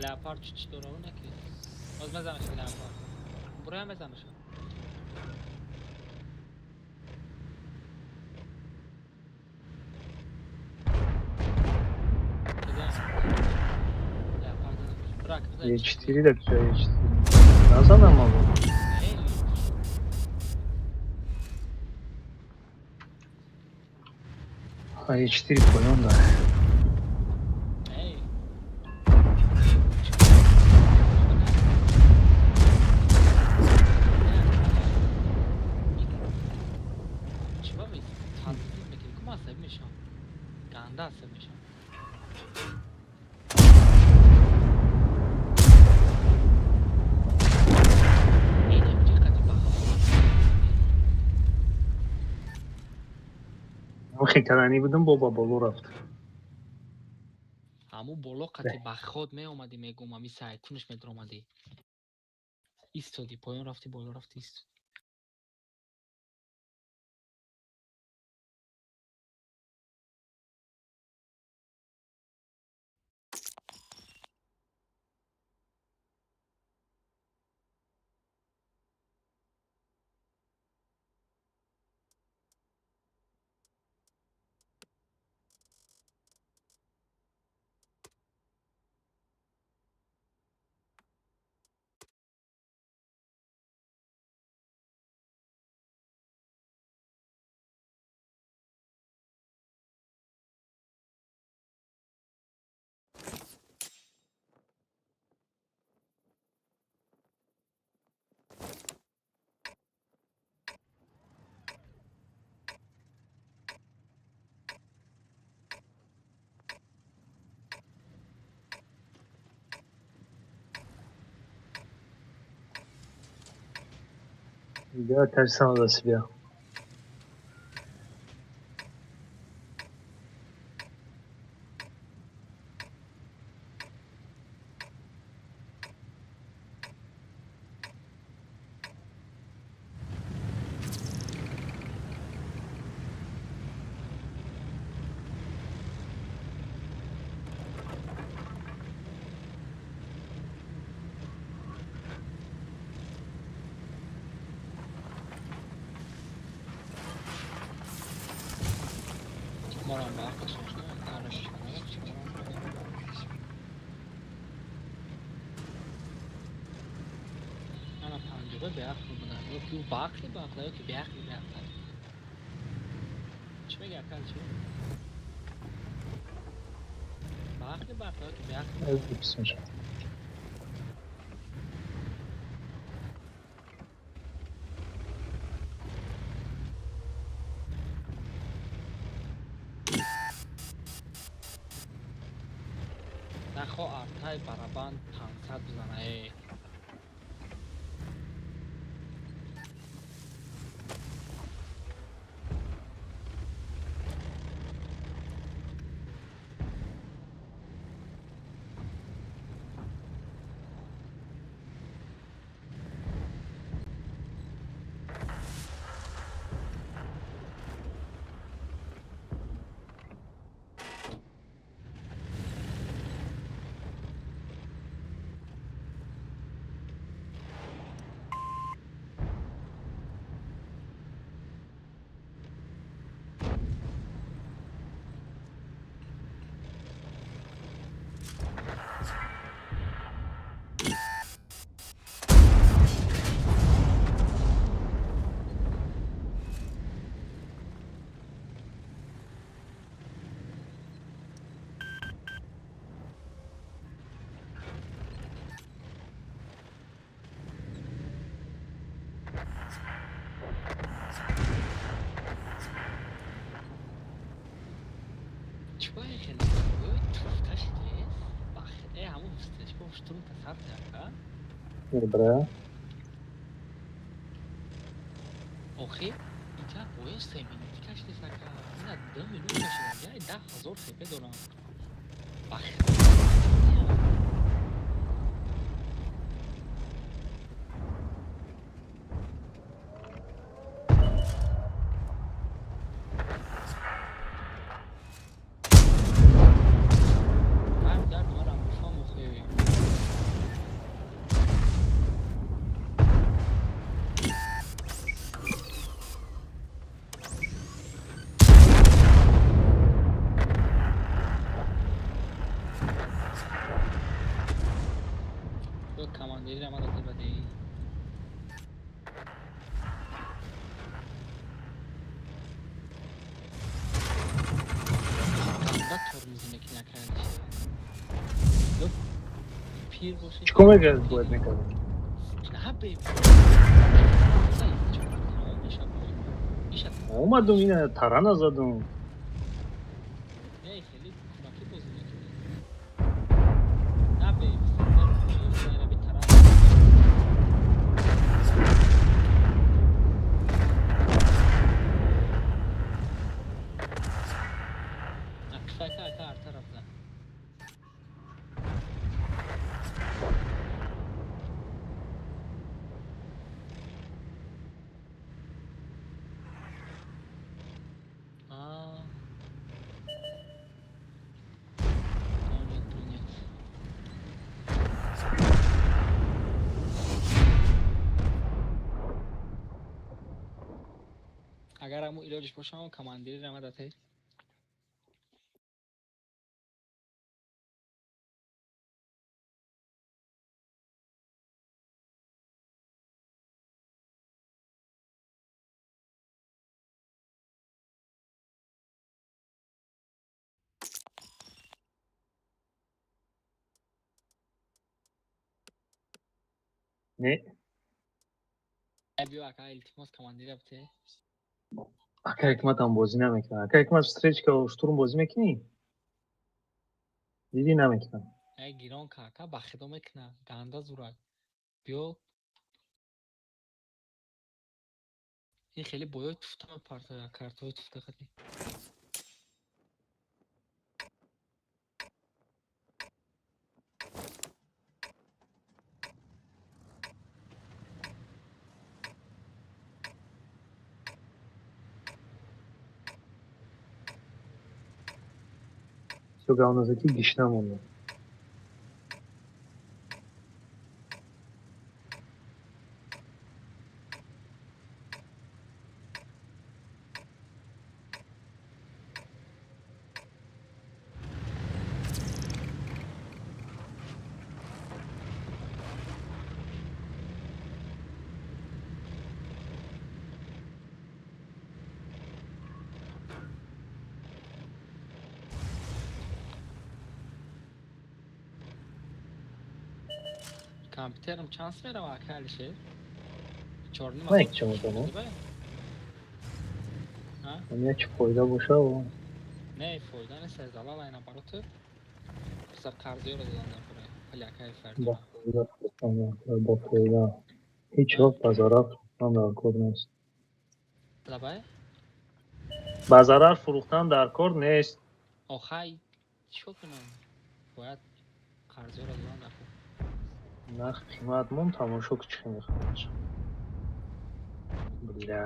Леопард чӣ чӣ дора оне ки? Боз мезанаша леопард. Буроя мезанаша. Леопард мезанаша. Брак, мезанаш. Е4 да куҷа Е4? Назанам або. Не, А Е4 поён да. эй. Хекаранӣ будам, бо ба боло рафт. Ҳамун боло қати ба ход меомадӣ, мегум, ами сайкунаш медаромадӣ. Истодӣ, поён рафтӣ, боло рафтӣ, истодӣ. Я, кажется, сам за себя. Морам ба ақлшон шуд, ана панҷоба беақл будам, ё ки ӯ баақли баақла, ё ки беақли беақла. Чӣ меги, акал, чӣ? Баақли баақла ё ки беақли? Нахо артай барабан 500 бизана э. Чӣ хеле туфта шидес? Э, ҳамун ҳустешко штурм тасар ака? Добре. Охи, инҷа бояд 3 минути кашидес ака. Ина 2 минут кашида, я 10 000 хп дорам. Бах. Ҳам дард марам бифам охи. Ё командири ама дода бади. Ганда тормоз мекунӣ акраниши. Ё пир боши. Чикор мекард, бояд мекардем? На бе. Тамом мешавад. Мешавад. Омадум, ина тарана задум. Не, хеле кӯмакӣ бозӣ мекунӣ. На бе, раби таран. Агар ҳамун илоҷиш боша, ҳамун командири рамадате. Не. Биё, ака, илтимос, командира бите. Ака Ҳикматам бозӣ намекунад. Ака Ҳикмат, встречка, штурм бозӣ мекунӣ? Дидӣ, намекунад. Ай, гирон ка, ака, ба худо мекуна, ганда зурак. Биё, ин хеле боёи туфта мепартояд, картҳои туфта хати. Всё, гавназаки гишна монда. Компютерам чанд мерава, ака Алишер? Чорним. Ман як чамодоно. Ам як фоида боша. Не, фоида нест, залал айна бароти. Писар қарзиёро додан дар кора. Пулякаи фард. Бо фоида фурӯхтан дар кор, бо фоида. Ҳеҷ вақт ба зарар фурӯхтан дар кор нест. Лабай? Ба зарар фурӯхтан дар кор нест. Охай, чӣ кунам? Бояд қарзиёро додан дар кор. Нарх қимат мон, тамошо ки чӣ мехоҳад. Бля.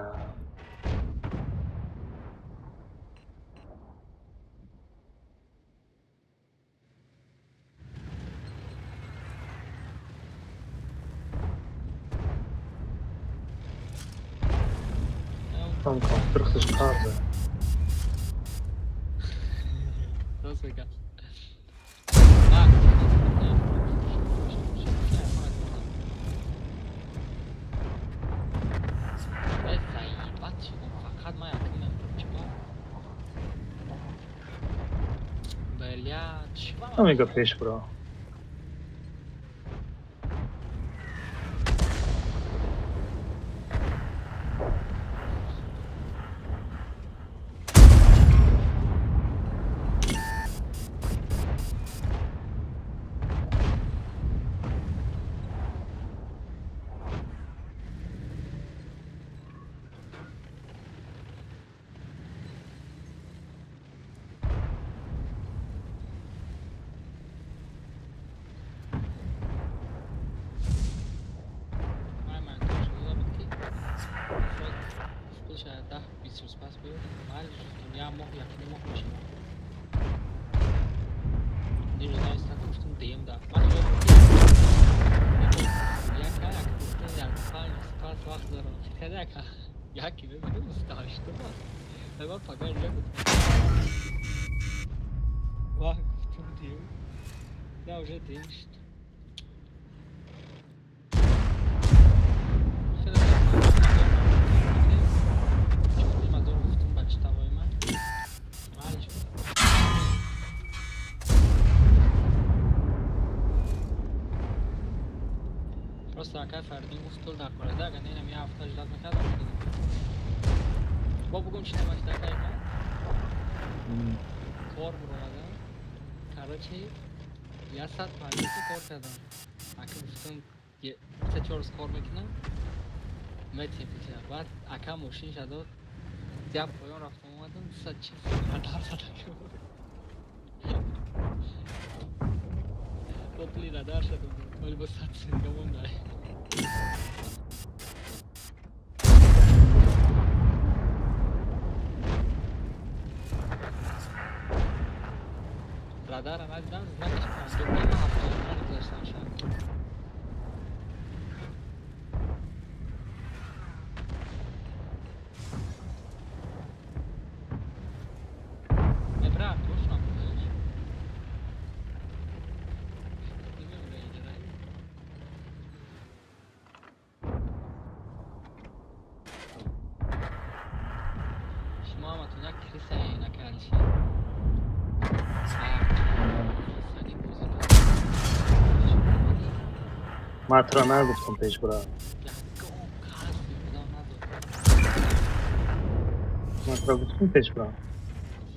Там компютер худаш қарза. Рост мегӯям. Заебать шудам, фақат ман якум чиба. Бля, чиба. Намега пеш бро. Ман монтаж шуда буд, ки пулша 10-20 рӯз пас биёд, майли гуфтам, як моҳ, якним моҳ мешавад. Дирӯз наистад, гуфтам, диюм да. Ман хиёл яка як гуфтам, як 5 рӯз пас вақт дорам. Хеле яка яки мебинам, 28-ум аст. Ман пага инҷа гуфтам. Вах, гуфтам, диюм. На, уже диюм шуд. Хеле 4,5 ҳазор гуфтам, ба чӣ тавои ман. Майли шуд. Просто акай Фаридун гуфт, пул дар кор аст. Агар не, инам як ҳафта ждать мекардам, медодам. Бо бугум чӣ намашт, акай ман? Кор буромадам. Короче, 150 кор кардам. Ака гуфтам, се чор рӯз кор мекунам, метем пулша. Баъд ака мошинша дод, як поён рафтам омадам, 240 радар зада. Бо пули радар шадам, вале бо 100 сенга монда. Радара надидам, знакаш 55, 75 гузаштам шаҳр. Дальше. Саги бозӣ кард. Ман туро нагуфтам пеш бира. Ягон каси одам надод. Ман туро гуфтам пеш бира.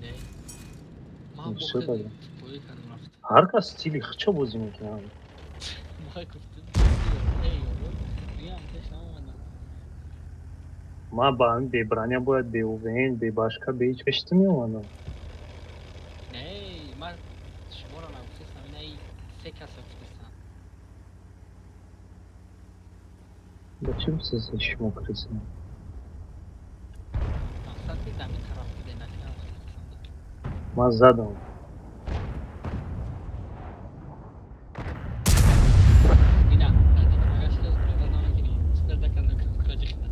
Не. Ман Всё бо тогда. тупоӣ кардам, рафтам. Ҳар кас стили худшо бозӣ мекунад. Ман гуфтам, эй, мегам пеш наомадам. Ман ба ҳамин беброня бояд, бе УВН, бе башка, бе ҳеҷ пеши ту меомадам. Не, ман шуморо нагуфтестам, инаи се каса гуфтестам. Ба чӣ гуфтеси шумо крыса? Мақсад ки дами тараф буде, накунам хеле қисм. Ман задам. Ина, агар шида правда намегирӣ, чида дакардам кураҷи хида.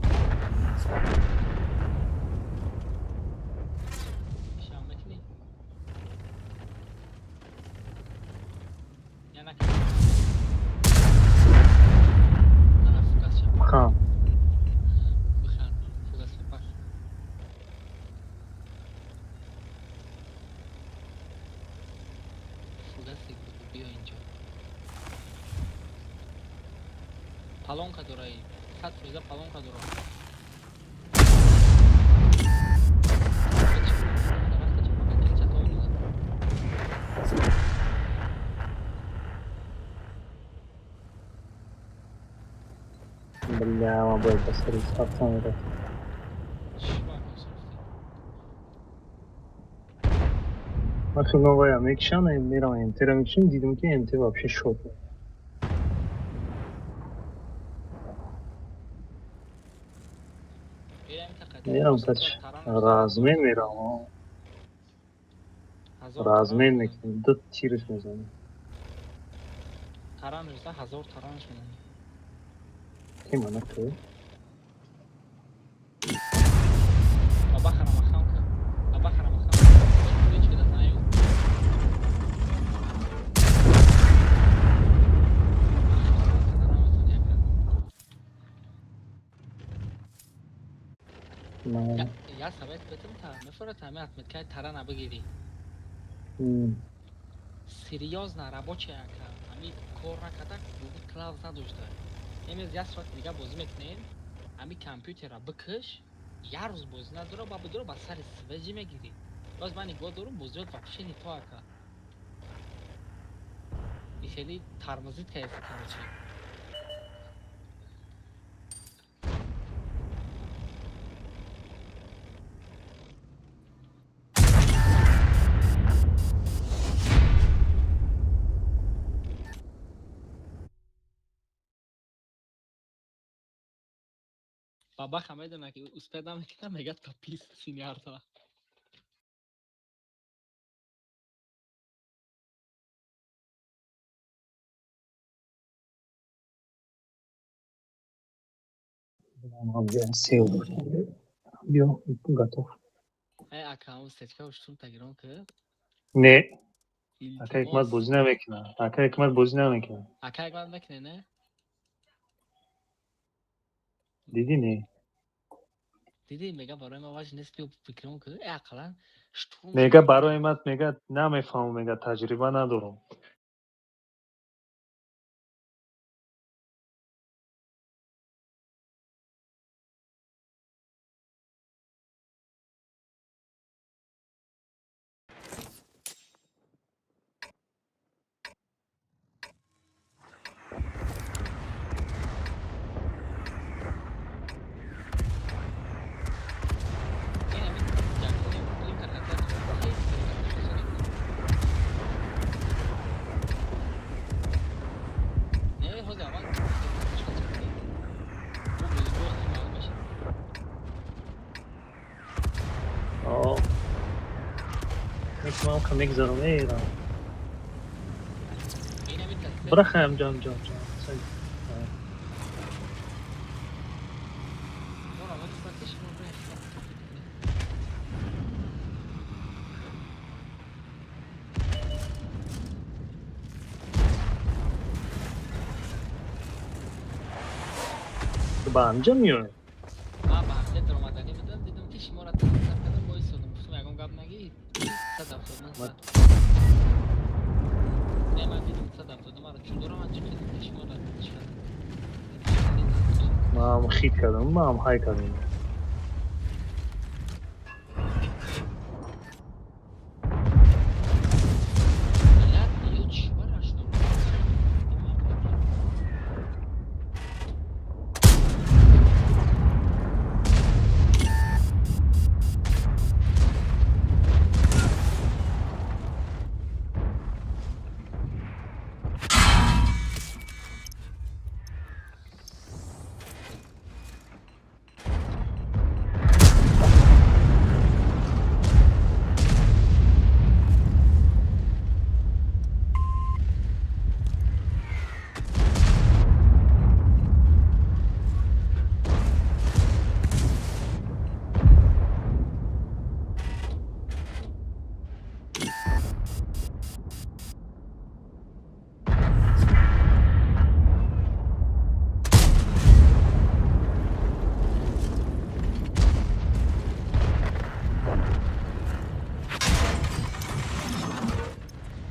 Шам мекунӣ? Я накунам. Ана фугас шам. Ха. Биханд, фугас шапак. Фугасе буду, биё инҷо. Палонка дораи, 100% палонка дора. Бля, ман бояд ба сари сафта мерафтам. Ман хеле мекишам, мерам МТ-ро мекишам, дидам ки МТ вообще шот. Мерам тач размен мерам. Размен мекунем, ду тирш мезанем. Таранш за 1000 таранш мезанем. Ки мана ту? Бабахара махамка. Бабахара махамка. Ҳеҷ када знаю. Я совет бетам та мефорат ҳами отметкаи тарана бигирӣ. Серьёзно рабочая ака. Ҳами кор накарда, клавз надошта. Эмез як соат дига бозӣ мекунем. Ҳами компютера бикаш, як рӯз бозӣ надора, ба бидора ба сари свежий мегирӣ. Боз ман нигоҳ дорум, бозиёт вообще не то ака. И хеле тормозит кардеси, короче. Бабаха медона ки успед намекунам, мега топист синьярта. Сел. Биё, готов. Э, ака, он сечка уштум тагирон ки. Не. Ака Ҳикмат бозӣ намекунад. Ака Ҳикмат бозӣ намекунад. Ака Ҳикмат мекуне, не? Дидӣ, не? Дидӣ, мега барои ман важно нест, биё фикрон ки, э, ақаллан штурм. Мега барои ман, мега намефаҳмам, мега таҷриба надорам. Мегзарам, эрам. Бирахаям, ҷам ҷам ҷам. Ба ҳамҷа меояд? Ман ба ҳамҷа даромаданӣ будам, дидам ки шуморо тараф кардам, боисодам. Гуфтам, ягон гап нагӣ. 179 зад. Не, ман дидам 170 маро чун дорам, ман чӣ хеле шуморо чӣ. Ман хит кардам, ман ҳай кардам. Блядь, ё чӣ барашно?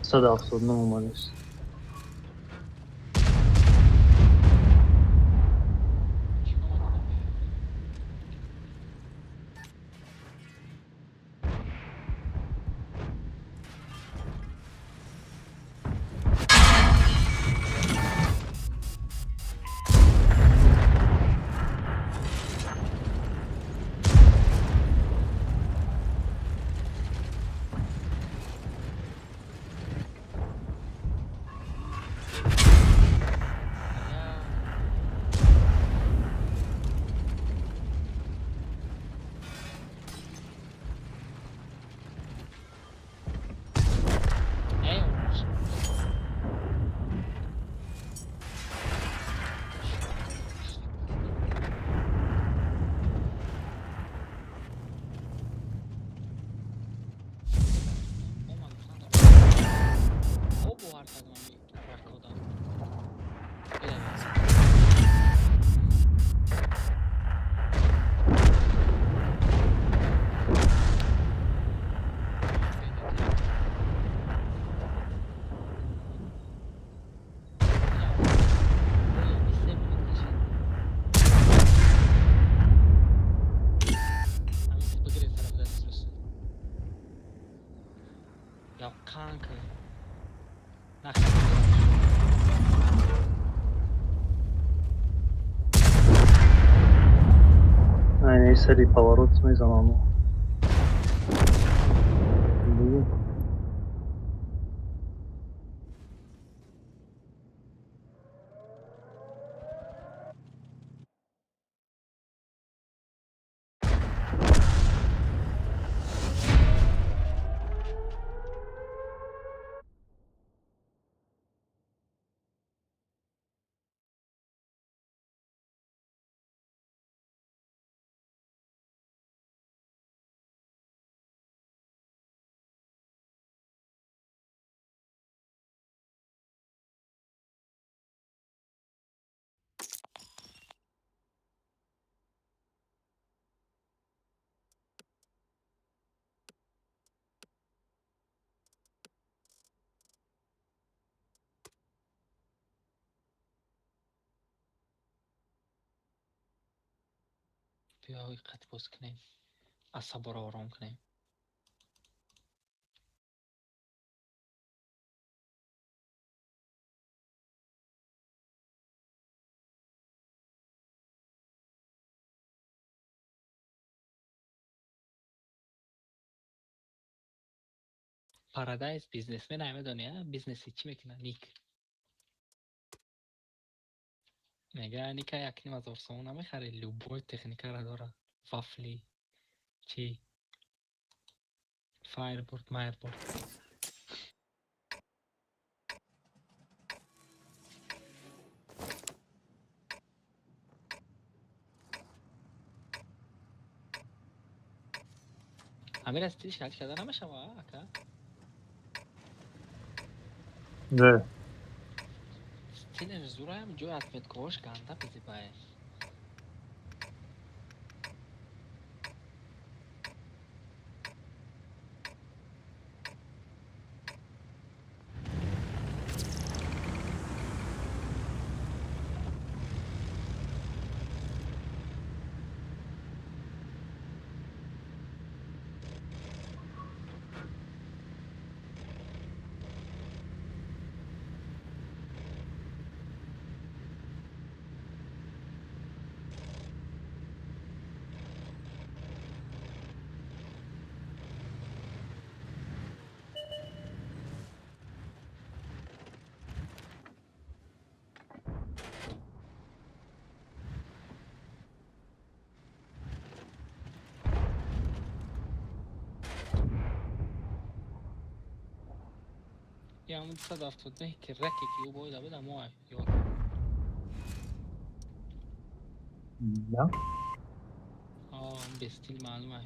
179 омадест. Чӣ омадам? Эй, бовар кардам ракодам. Ya kanka. Нахер. Айни сари поворот мезанам. Дидӣ? Биё, қат боз кунем, асаборо ором кунем. Парадайз бизнесмен ай, медони, а? Бизнеси чӣ мекунад? Ник мега, ника 1,5 ҳазор сомон намехаре, любой техникаро дора, вафли чӣ, файрборд, майрборд. Ҳамира стилш ҳал карда намешава, ака? Не. Стилеш зураям, ҷои отметкаҳош ганда безебае. Ҳамун 279 ки раке ки ӯ боида буд, амо ёр. Да? Без стил маълум ай.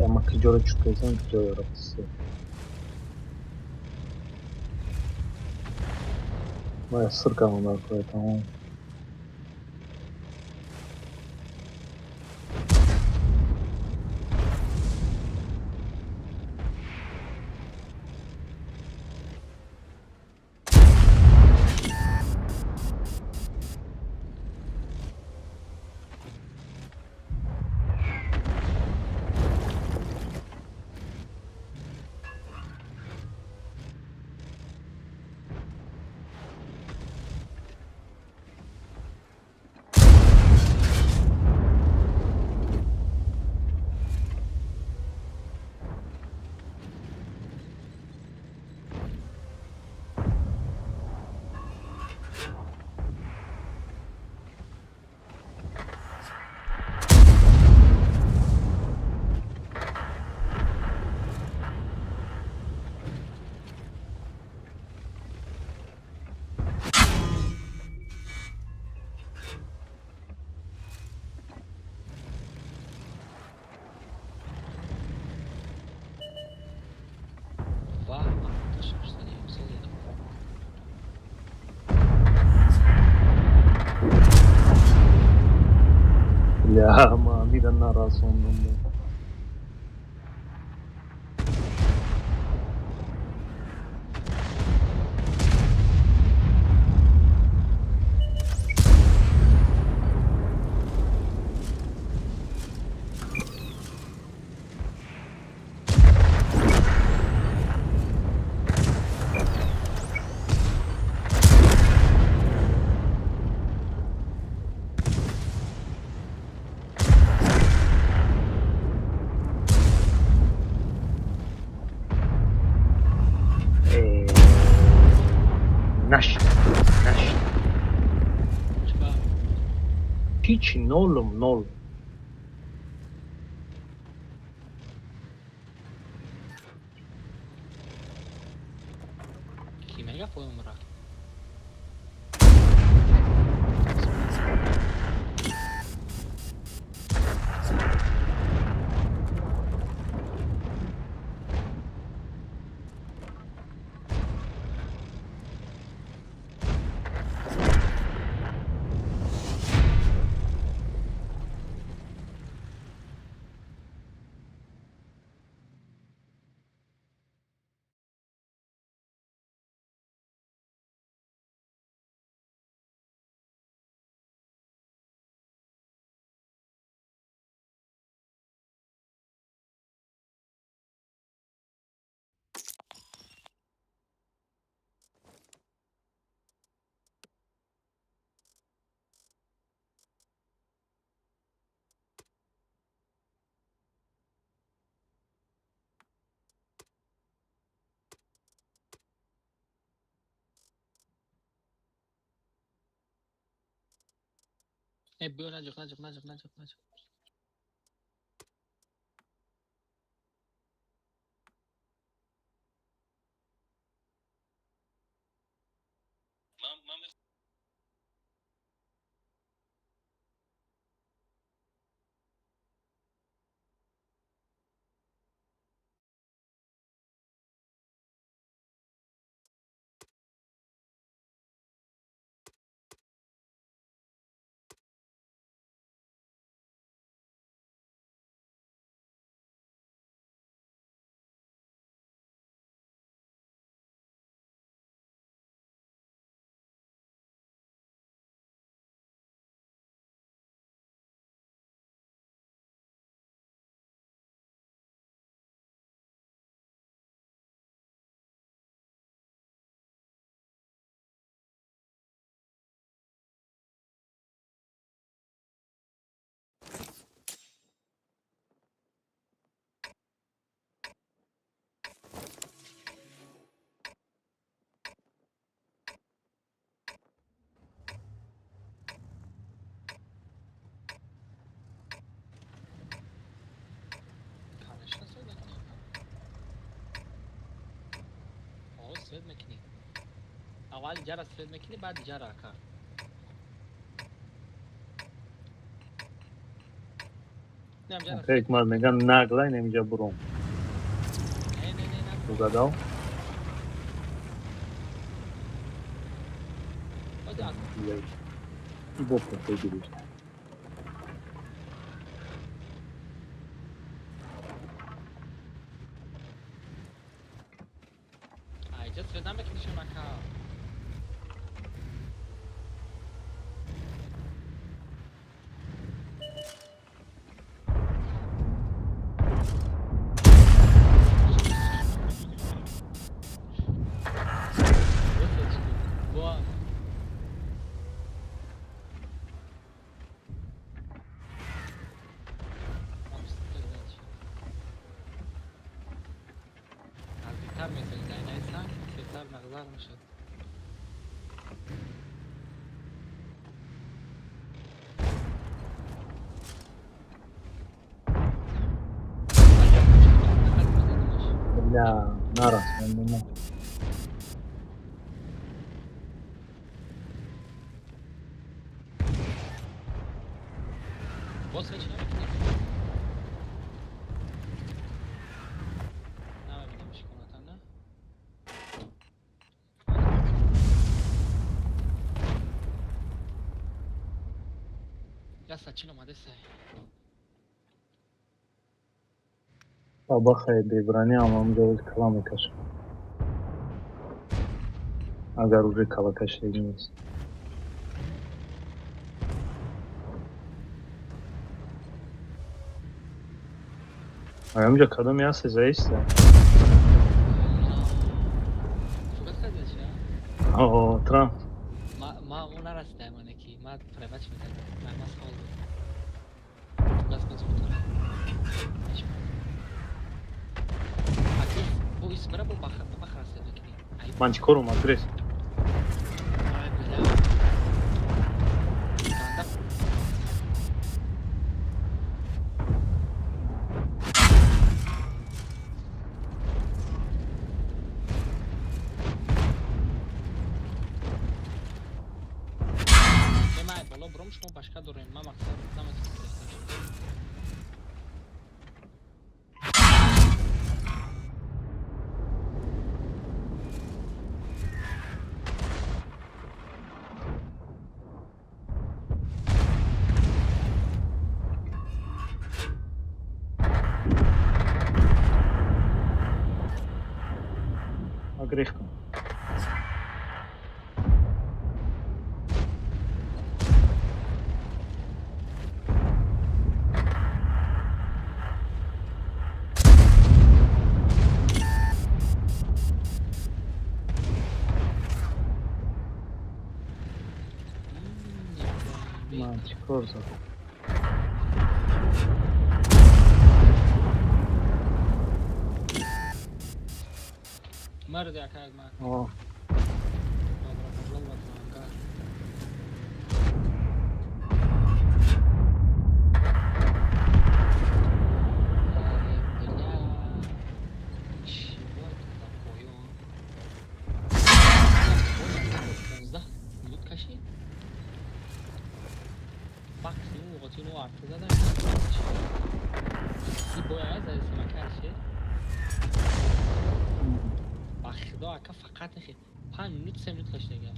Ама киҷоро чуқезам, киҷоро рафтисе. Моя сир кардам дар кори тамом. Ва, 670 задам. Ля, ма амира нарасондам. Нашид, нашид. Чиба? Ҳичи, нолум, нол. Ки мега поёмра? Не, биё, наҷиқ, наҷиқ, наҷиқ, наҷиқ, наҷиқ. Конечно, свет мекунӣ. О, свет мекунӣ. Аввал иҷара свет мекунӣ, баъд иҷара, ака. Не, иҷара свет. Ҳикмат меган наглай немиҷа буром. Не, не, не, не. Угадал? Оди аз Бо кафе гирифт. А, иҷа свет намекунӣ шум, ака. Бо свет шуд. Бо. Наздиктар месозид, айнаи санг сетар нағзар мешуд. Бля, нарас, ман. Боз ҳеч намекунӣ? Намебинам шиконатан, на? Я сачил омадесай. Баба хай бебрани ам ҳамҷо кала мекашам. Агар уже кала кашидаги нест. Ҳамҷо кадоме ҳаст заиста? Фугас кардиаш, я? О, Трамп. Ма ӯ нарасидаем, оне ки ма превач мекардам. Ма савол дод. Фугас мезухтара. Аки бо исмара бо бахр расид мекунӣ. Ай. Ман чӣ кор омад, грес? Ай, бля. Ганда. Не, ма боло бром, шумо башка дорем. Ма мақсад наметонам гирифта. Грехтам. Ман чӣ кор задам? Марди, ака, ма. О, Добро пожаловать в ангар. Против ну арта задан. И боя зади самакаше. Ба худо, ака, фақат нехи 5 минут, 3 минут кашидага.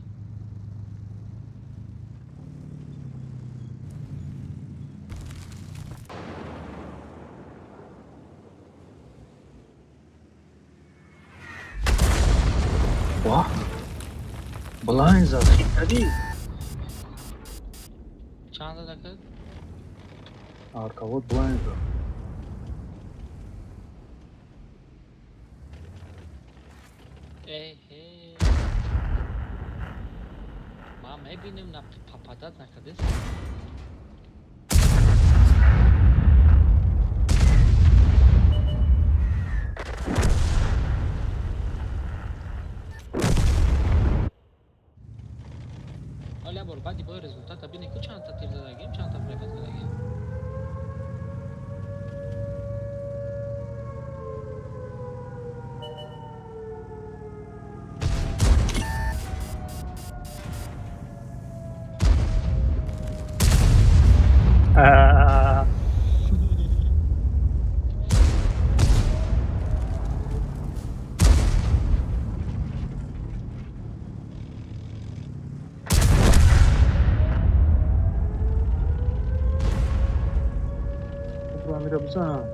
Вах! Блайн зад, хит кардӣ? Чанд зад, ака? Артовод блайн зад. Эҳе. Ман мебинем, на попадать накардест. Ҳоли як бор баъди бои результата бинем, ку чандта тир задагем, чандта препад кардагем. Аа. Бро, амира бизан.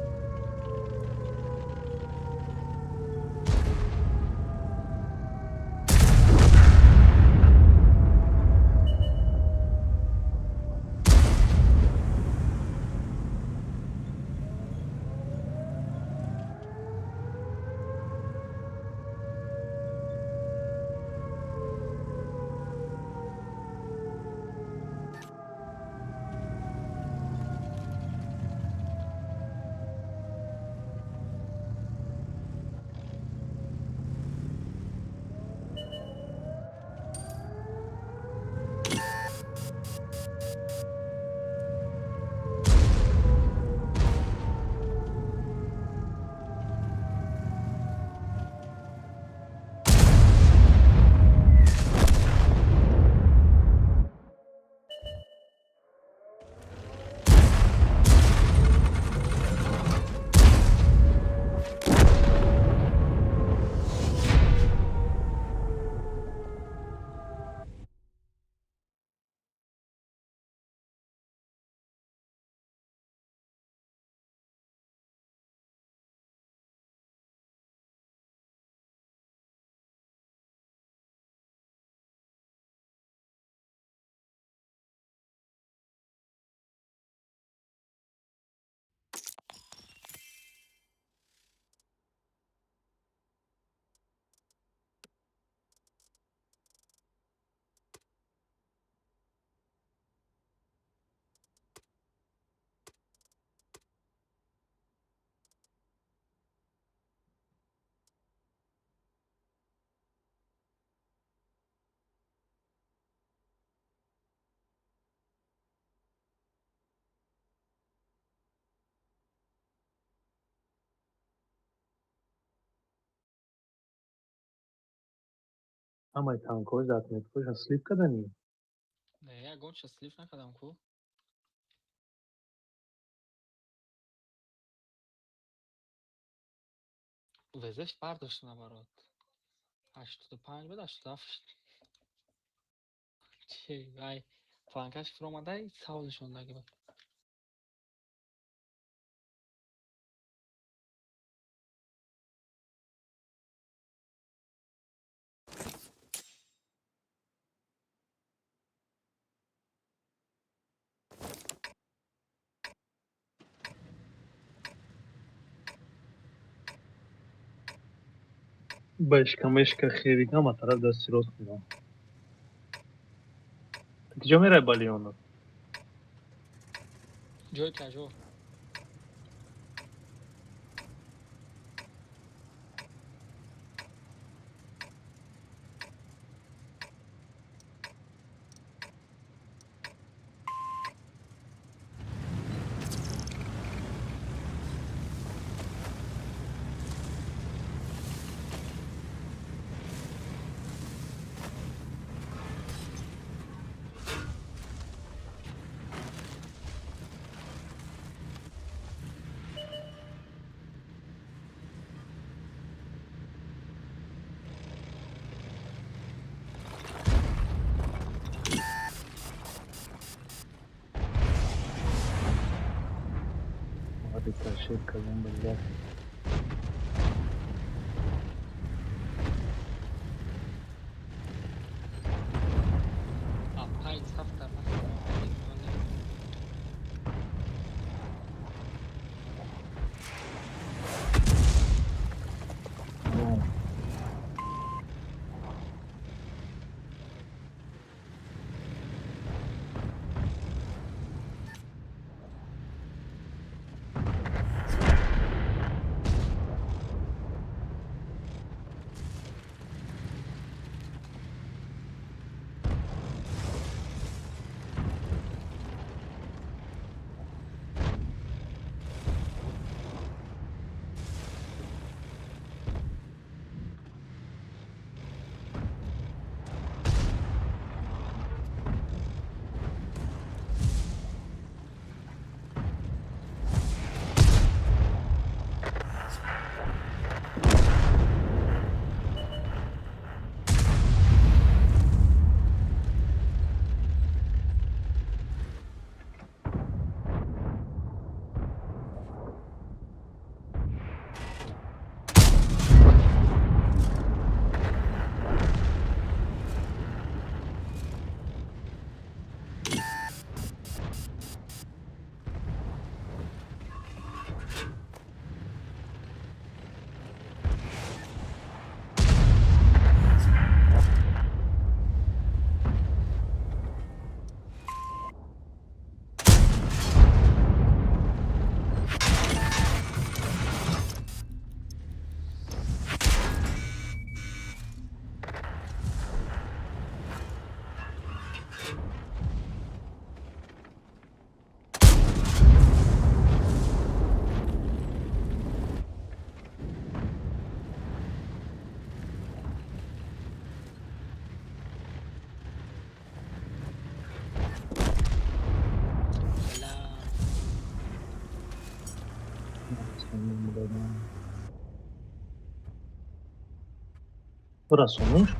Ҳамаи танкҳош дар отметкаҳошон слив карданӣ? Не, ягонча слив накардам ку. Везеш бардошт наоборот. 85 буд, 87. Чи, вай, фланкаш фуромадай, савол нишондаги буд. Бешка, мешка, херик, ҳама тараф дасти рост мирам. Куҷо мерай, Балионов? Ҷои кажо. Рикошет кардам, блядь. А панҷ ҳафта. Ну, Расонуш.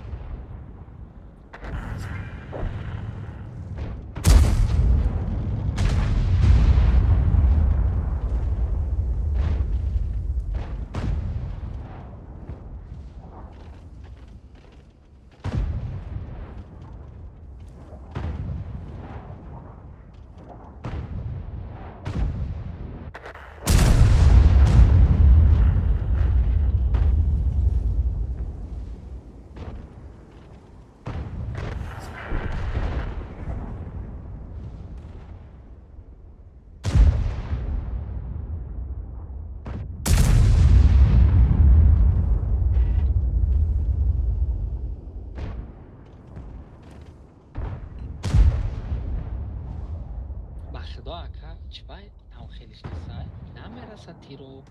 Ба худо, ака, чибай там хелиш кисай намераса, тиро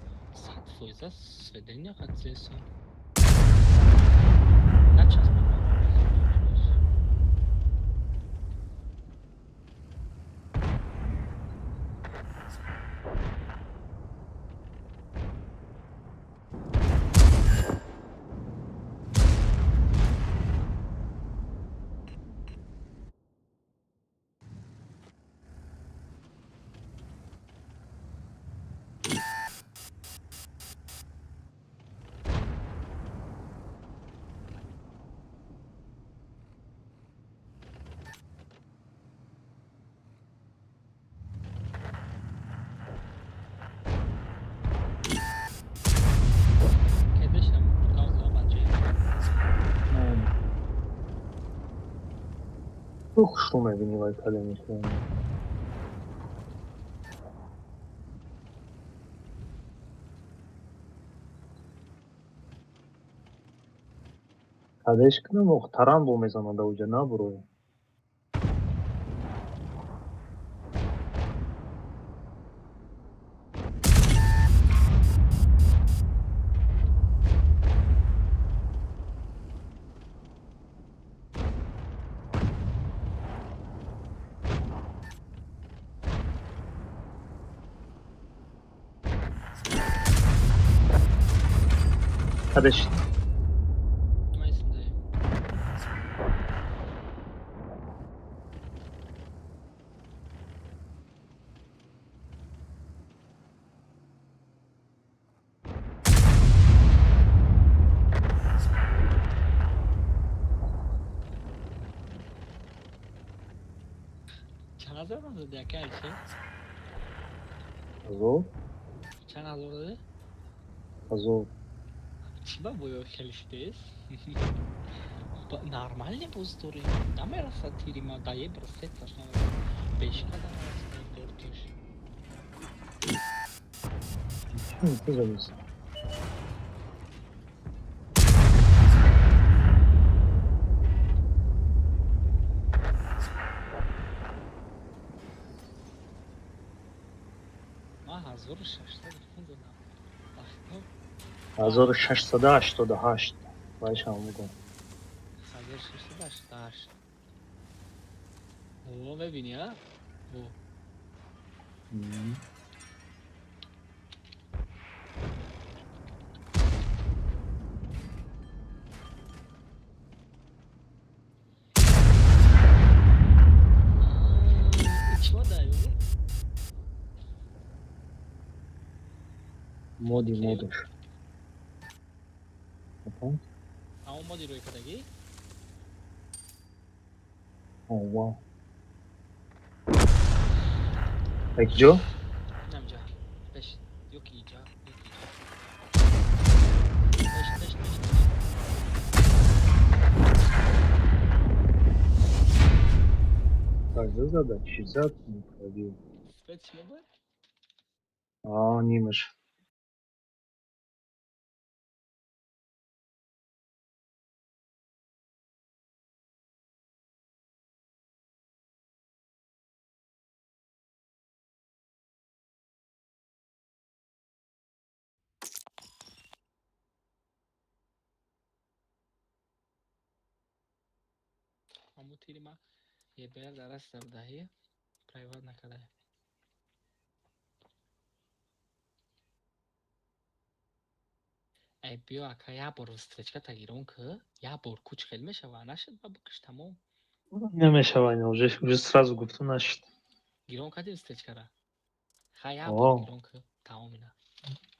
100% сведения хатсеса начаспа. Кедешам бача. Ту хушрӯ мебинӣ вай кадеми. Кадеш кунам, охтаран бо мезанад ауҷа набурой. Кадеш. Майсинда. Ҳазор надоди, ака Алишер? Ҳазор? Чанд ҳазор додӣ? Ҳазор. Чӣ ба боё хеле шудест? Нормальный боз дорӣ. Намерасад тири ма, да ебр сеташ намерасад. Бешка да нарасад дортиш. Чӣ задест? Ман 1600 рупия додам. Вақто 1688 вайшам бугум. 1688. О, мебинӣ, а? О. Чӣ дай? Моди модаш. Ҳамон моди рӯй кардагӣ? Ова. Як ҷо? Инамҷа. Пеш ёки иҷа, ёки иҷа. Пеш, пеш, пеш. Так, зада, чӣ зад? Не пробил. Спец чӣ буд? А, нимаш. Ҳамун тири ма ебл дар аста будаҳӣ, прайват накардаи. Ай биё ака, як бор встречка та гирон ки, як бор куч хел мешава, нашид ба бикиш тамом. Намешава ина, уже сразу гуфту нашид. Гирон кардӣ встречкара? Ха, як бор гирон ки, тамом ина.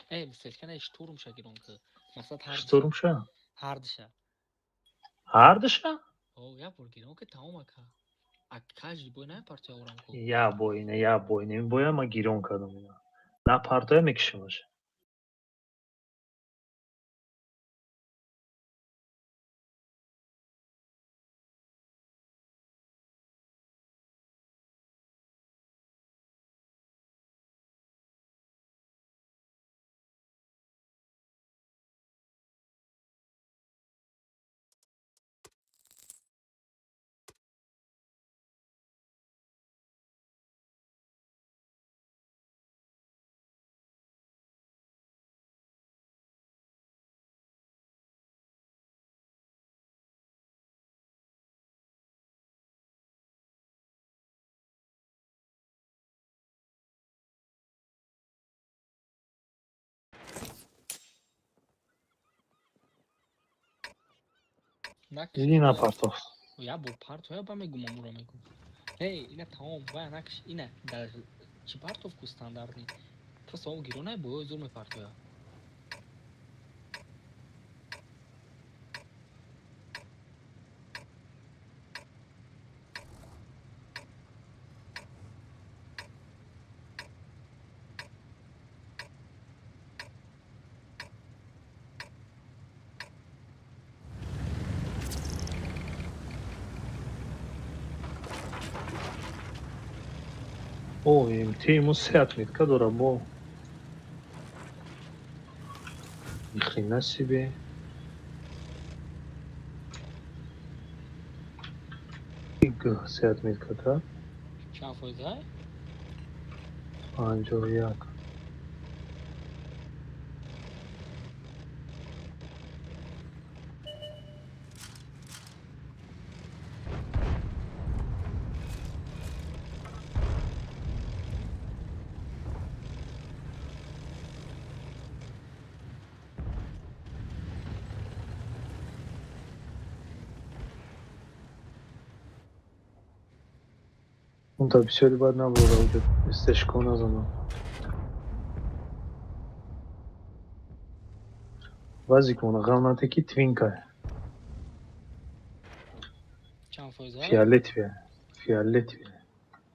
Э, встречка не, штурмша гирон ки. Масалан ҳар Штурмша? Ҳардуша. Ҳардуша? О, як бор гирон ки тамом ака. А каждый бой намепартоя орам ку. Я бой ина, я бой ина. Ин боя ма гирон кардам ина. На партоя мекишимаш. Диди напартофт. Як бор партоя ба мегум, амуро мегум. Эй, ина тамом, вая накиш, ина дар чӣ партов ку стандартный. Просто он гиронай боё зур мепартоя. О, МТ ему се отметка дора бо. Ни хрена себе. Иг се отметка, да? Чанд фоиза? 51. Унта бисёри бад набуд, уҷо истешко назанам. Вазик мона ғам нате ки твинка. Чанд фоиза? Фиолетовая. Фиолетовая.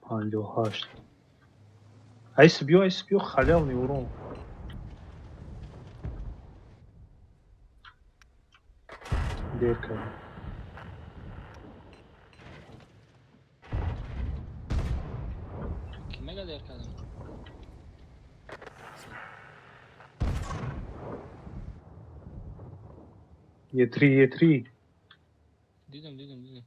58. Айс биё, айс биё, халявный урон. Дер кардам. Ки мега дер кардам? Е3, Е3. Дидам, дидам, дидам.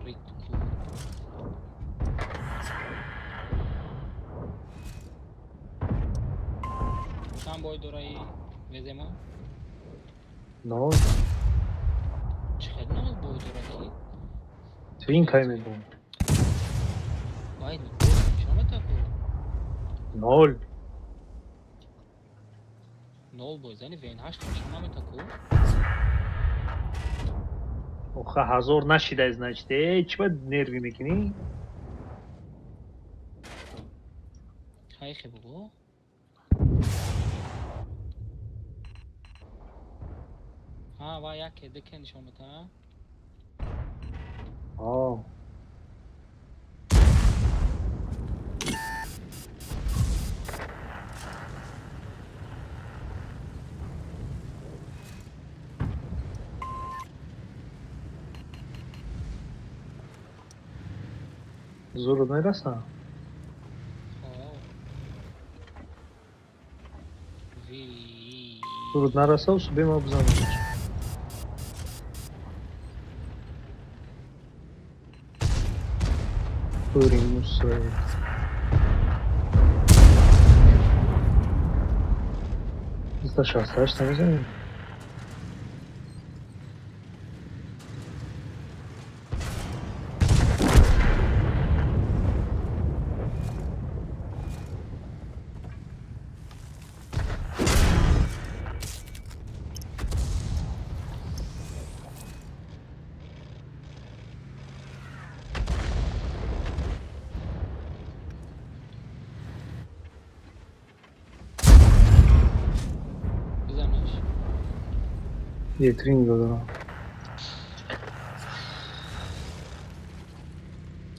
Ритку. Чанд бой дораи веземо? Нол. Чӣ хел нол бой дора ки? Твин кай мегӯм. Вай, бой чӣ метаку? Нол. Нол бой зани ВН8 чӣ наметаку? Охе 1000 нашидай, значит. Эй, чӣ ба нервӣ мекунӣ? Хайхе бугу. Ҳа, вай яке дике нишон мета. А. Зуру мераса? Хо. Ви. Зуруд нарасав, субема бизанам. Пури мусор. 368 намезанем? Бизанаш. Е3 нигоҳ дорам.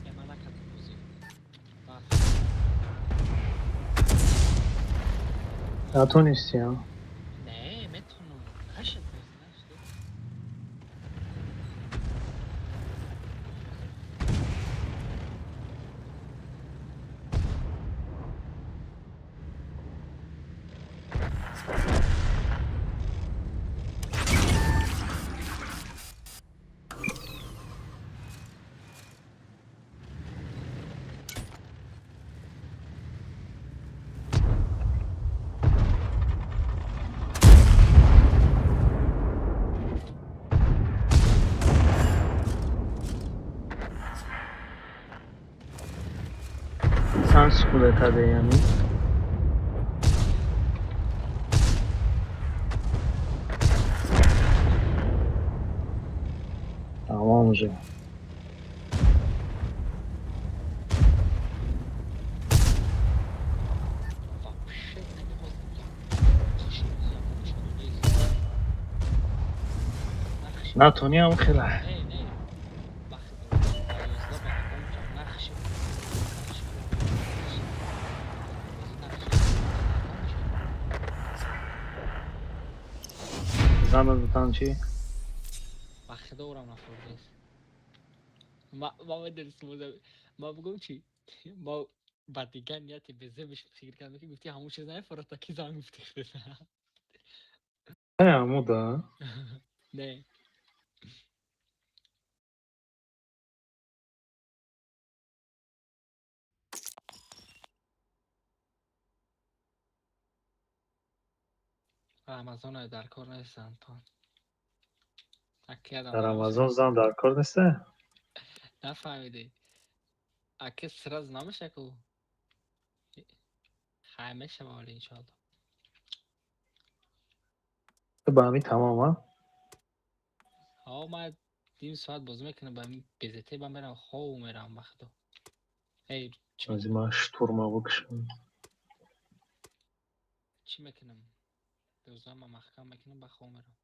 Е, ман накардам бозӣ. Бах. Натонистӣ, а? Не, метавонам. Нашад бозӣ, нашад. Чанд секунда кардаи ҳамин? Тамом уже. Вообще намехостам як қиши як нишони нест. Нақши. Натонӣ ҳам хела. Не, не. Ба худо, ба 11 ба ягон ҷо нақши. Нақши. Нақши. Бозӣ нақши. Ягон чӣ. Занат бутан чӣ? Ба худо урам нафурдест. Ма медонистам, ма бугум чӣ? Ма ба дигар нияти безебиш фикр кардам, ки гуфти ҳамон чиз намефурата, ки зан гуфти худат. Не, ҳаму да. Не. Рамазон дар кор нест Антон. Дар Рамазон зан дар кор неста? Нафаҳмидӣ. Аке сразу намеша ку. Хай мешава вале иншоалло. Ба ҳамин тамом, а? Ҳо, ман ним соат бозӣ мекунам ба ҳамин безете ба мерам хов мерам ба худо. Эй, чӣ Аз ман штурма бикушам. Чӣ мекунам? Дӯзама маҳкам мекунам, ба хов мерам.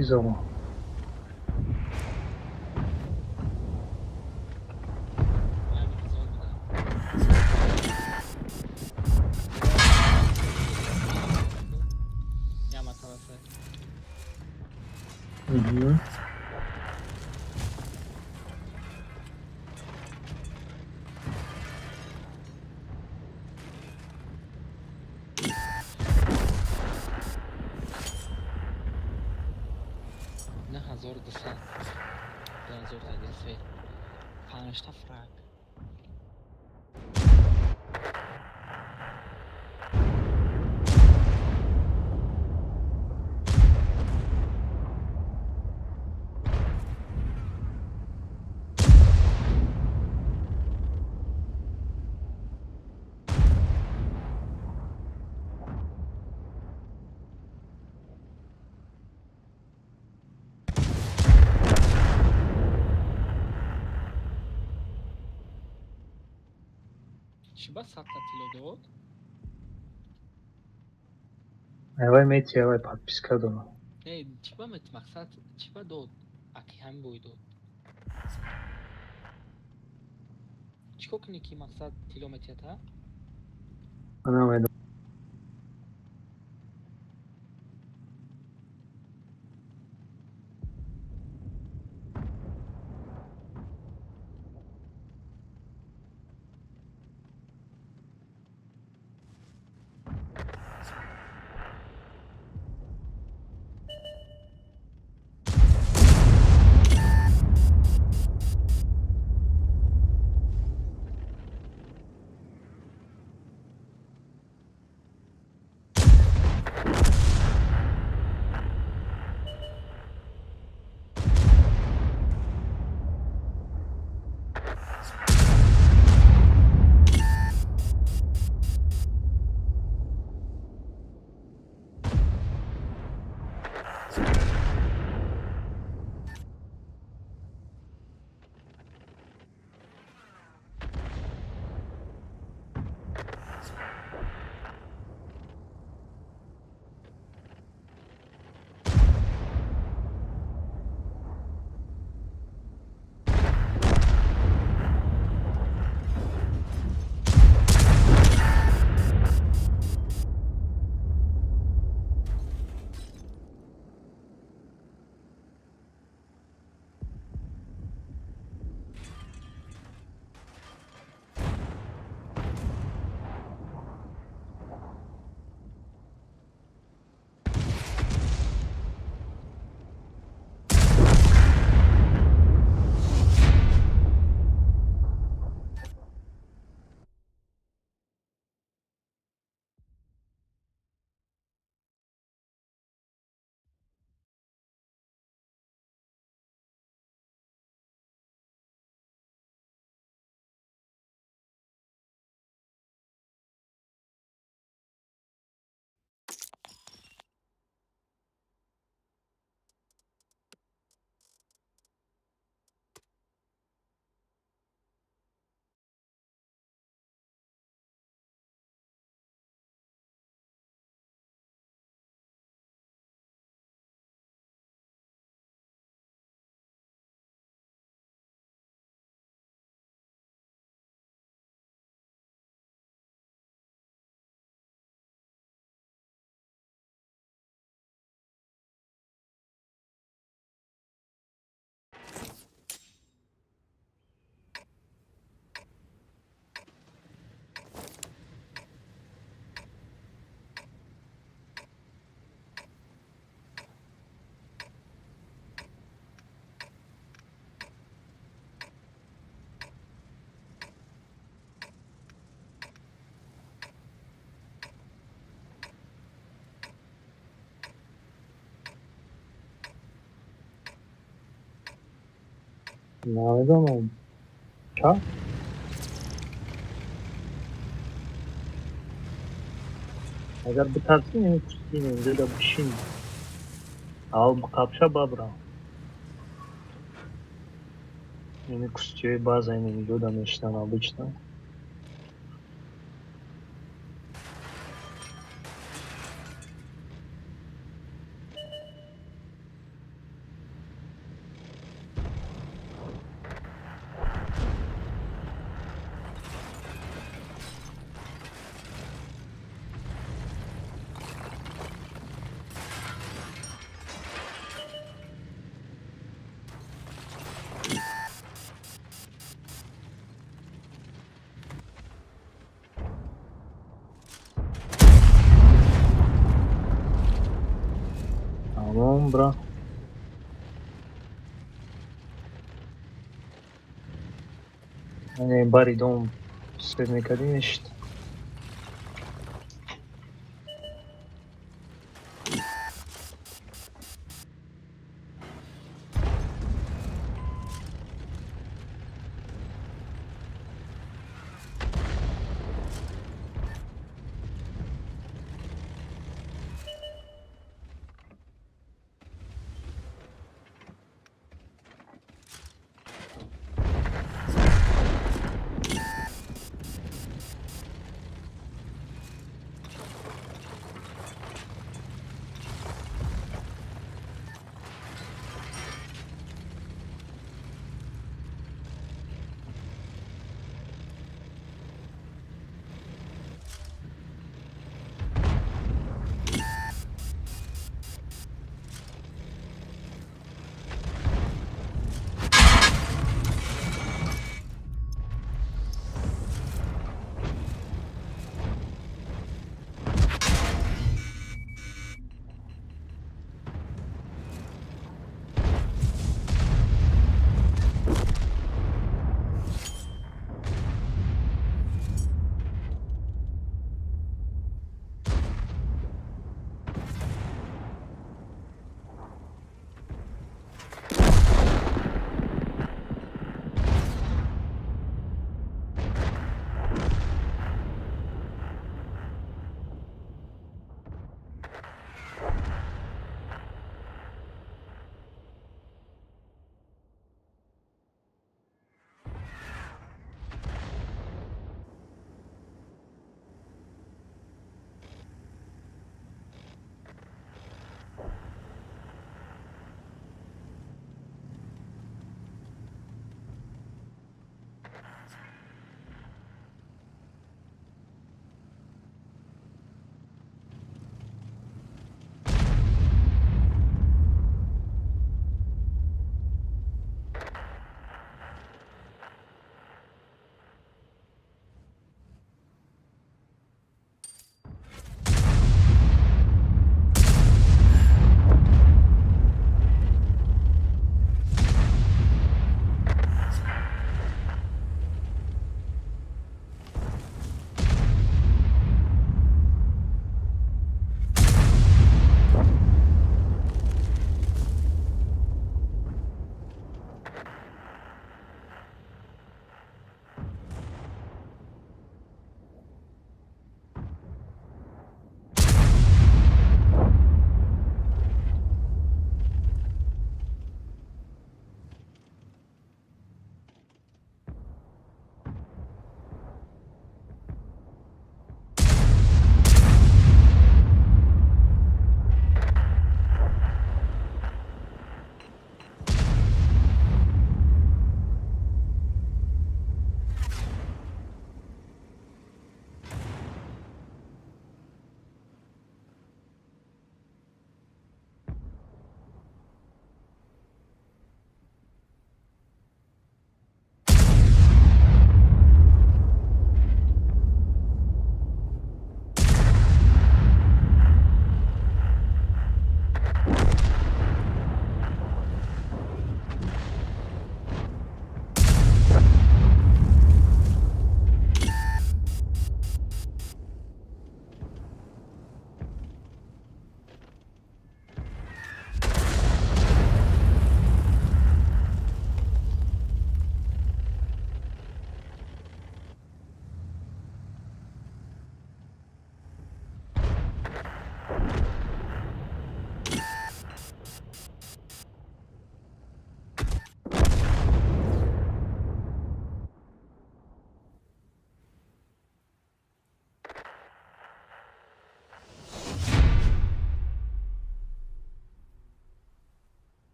Изомо. Ҳамин зон буда. Я масаласа. 9200, 2003, панҷта фраг. Чӣ ба 100-та тилло дод? Айвай мети, айвай подписка дорам. Не, чӣ ба мет, мақсад чӣ ба дод? Аки ҳамин бой дод. Чӣ кор кунӣ, ки мақсад тилло метиҳад, ҳа? Ман намедонам. Намедонам. Ча? Агар битарсӣ, кустин инҷода бишин. Аввал қапша бабрам. Ини кустиҳои баъза ин инҷода мешинам обычно. Тамом, бра. Яъне бари дом свет мекардӣ, мешид.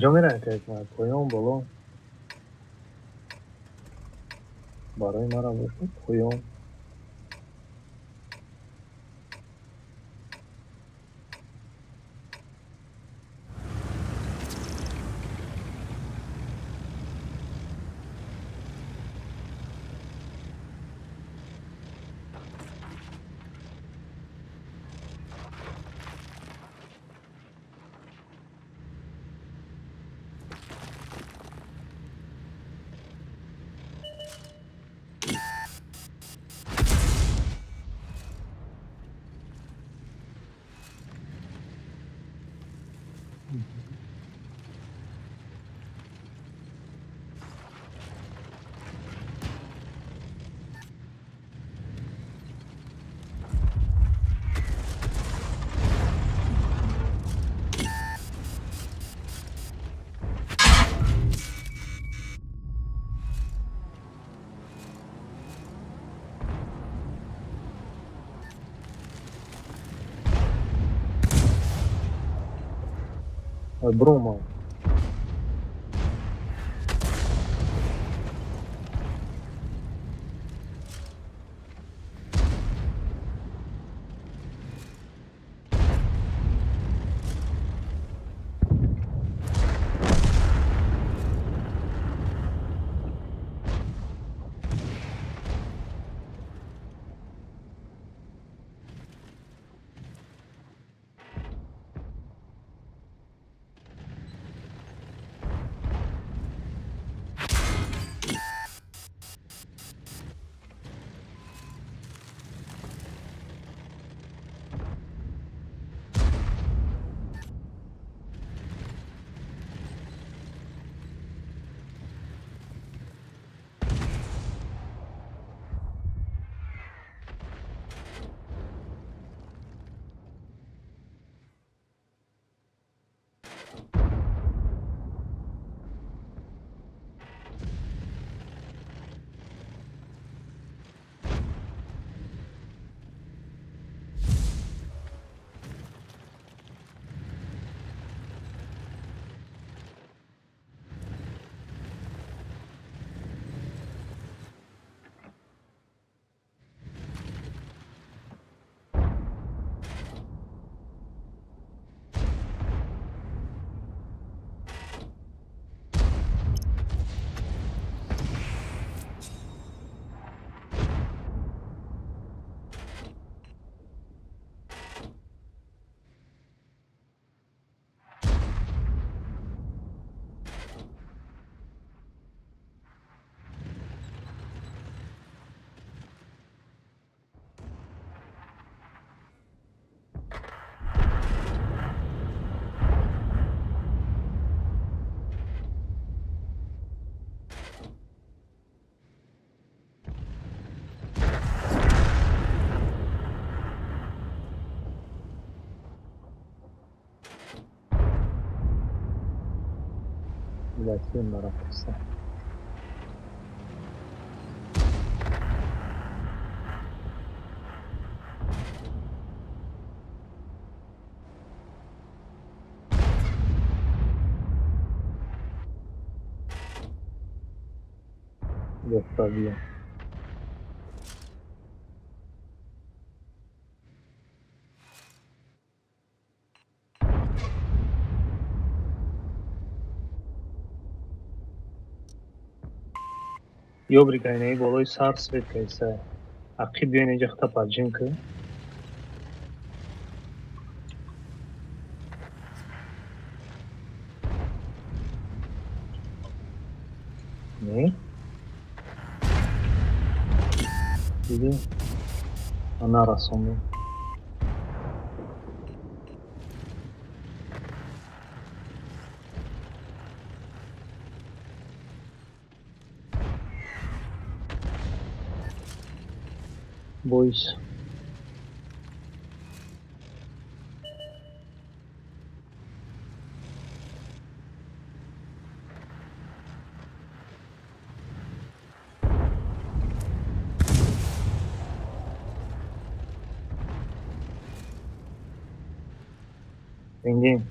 Ҷо меравем, поён, боло? Барои мара бошад, поён. Брума. Блядь, нарафтиста. Бия. Ёбри гайнаи болои сар свет кайса. Ақиб биён, инҷа хата паджин ки. Не? Диди? Нарасондем. Бойся. Сенгин.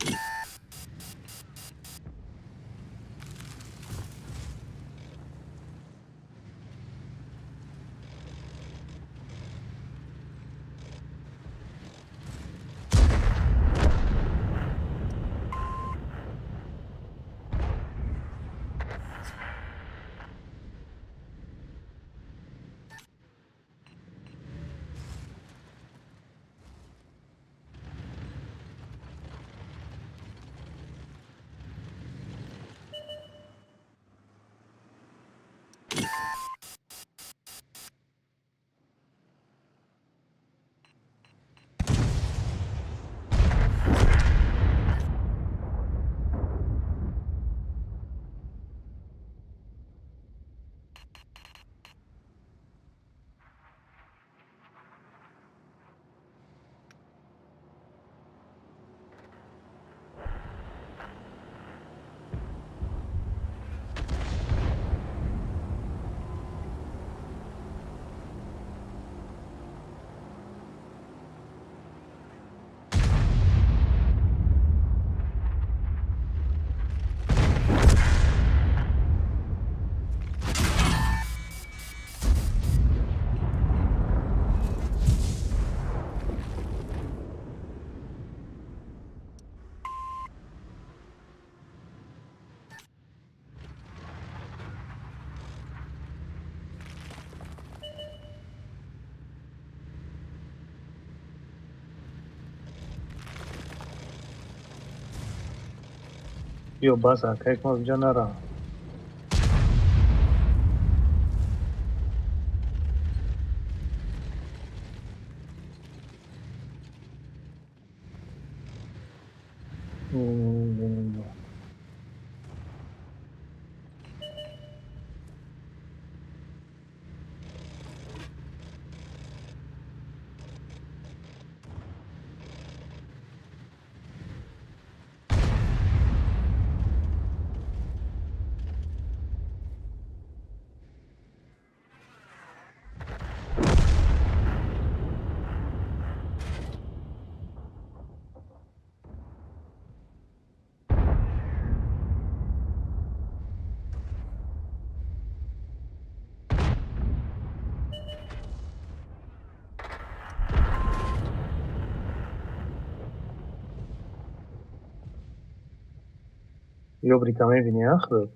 Биё, бас, акак, ма инҷа нарав. Ёбрика мебини, а худо?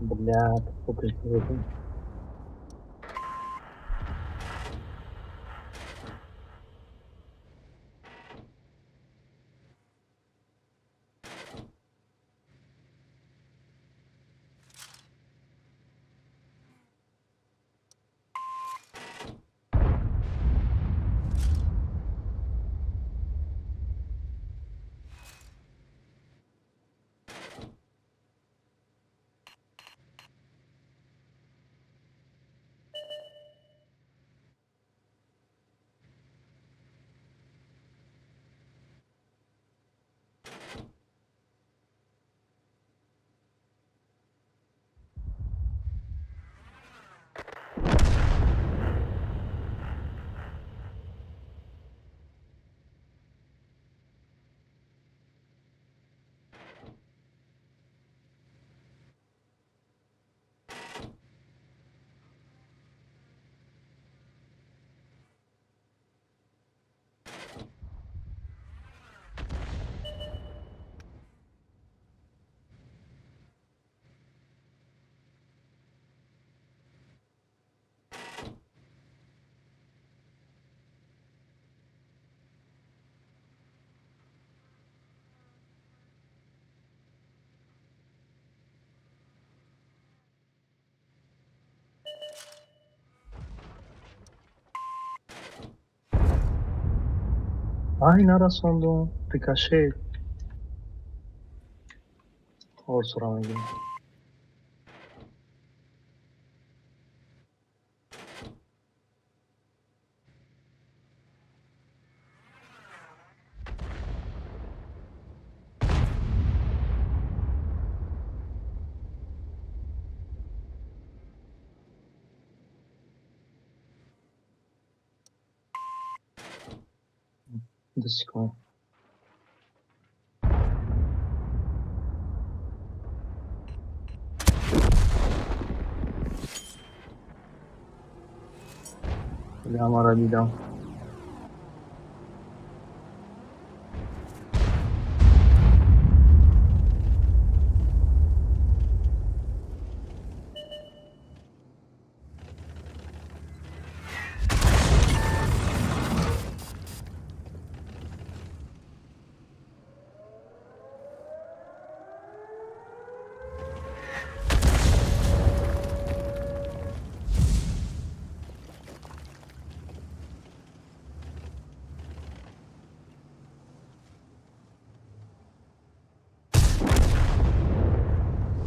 Бля, сколько же это? Ай, нарасондум, рикошет. Орсура мегирам. 2 секунд. Бля, мара дидам.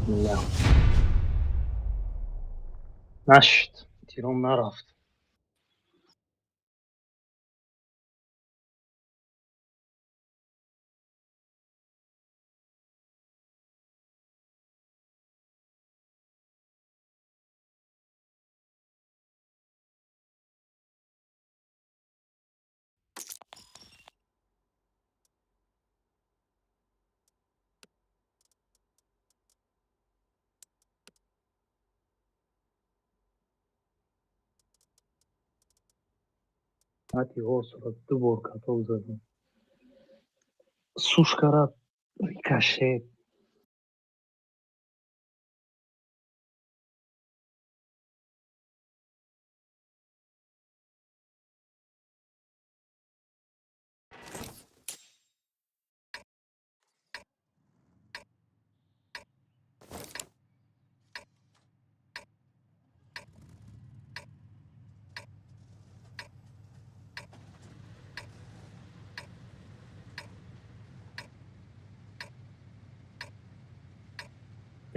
Бля. Нашуд. Тиром нарафт. Саати 42 бор каток задем. Сушкара рикошет.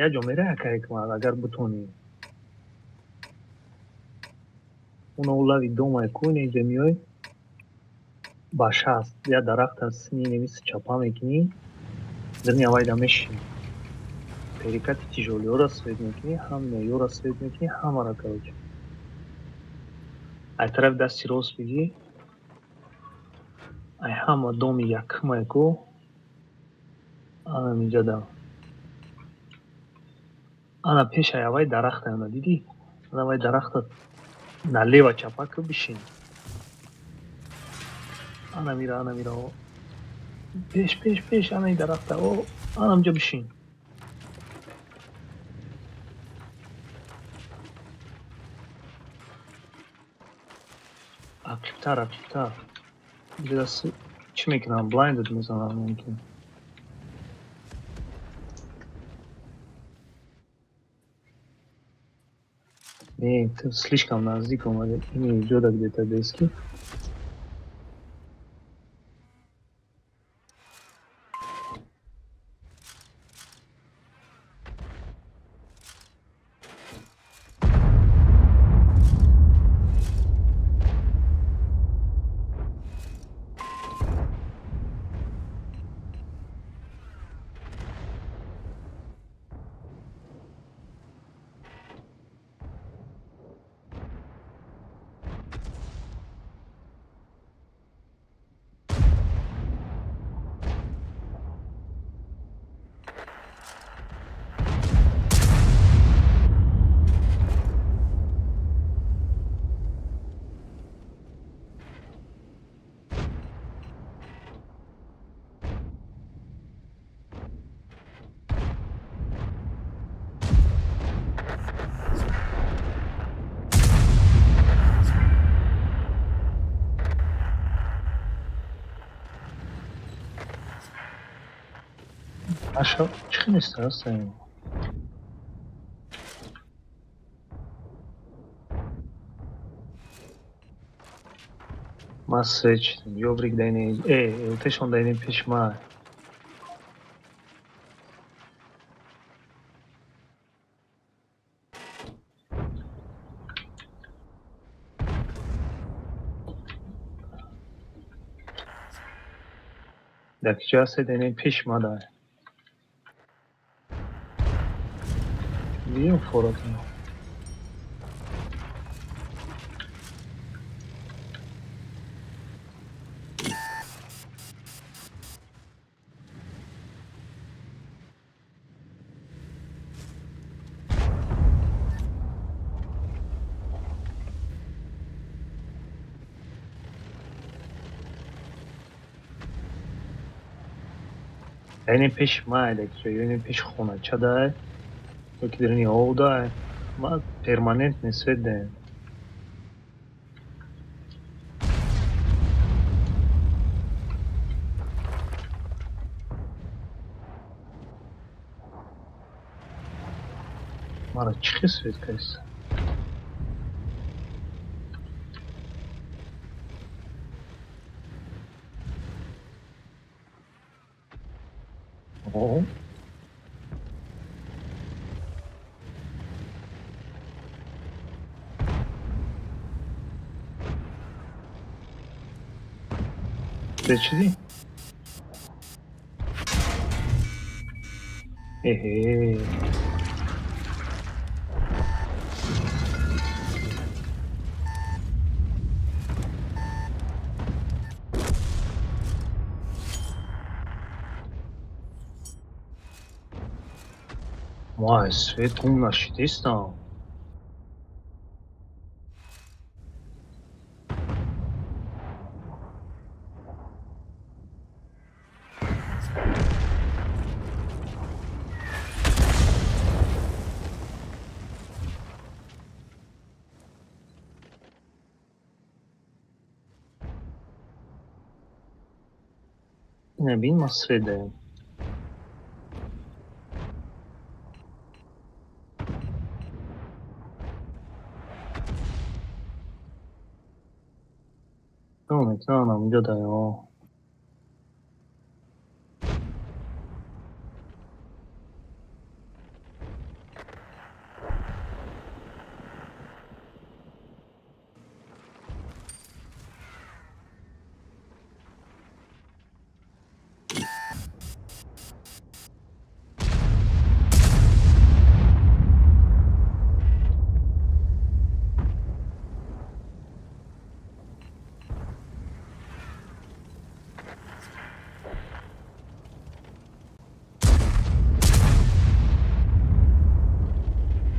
Як ҷо мерай, ака Ҳикмат, агар бутонӣ. Уна улави домай ку, инҷа меой ба 60 як дарахт аст, сини немиси чапа мекунӣ, зирни авайда мешинӣ. Перекати тяжёлыйёра свет мекунӣ, ҳамаёра свет мекунӣ, ҳамаро, короче. Ай тарафи дасти рост бигӣ, ай ҳама доми якумай ку, анам инҷа да. Ана пешай авай дарахт ана дидӣ? Ана авай дарахта налево чапа ку, бишин. Ана мира, ана мира. О. Пеш, пеш, пеш, ана и дарахта. О, ана инҷа бишин. Ақибтар, ақибтар. Инҷа чӣ мекунам? Блайндед мезанам мумкин. Не, ты слишком наздик омадӣ. Ини иҷода где-то дески. Аша, чӣ хел нест аста? Ма свет шидам. Ёбрик дайне. Э, элтешон дайне пеш ма. Дар ки ҷо ҳастед, дайне пеш ма дай. Дидем форотон. Яъне пеши ма дар ки ҷо, яъне пеши хонача дай, ё ки дарини ов дай. Ма перманентный свет даем. Мара чӣ хел свет кардиса? О. Свет шудӣ? Эҳе. Ма свет гум нашидистам. Бин, ма средаем. Метавонам инҷо даё.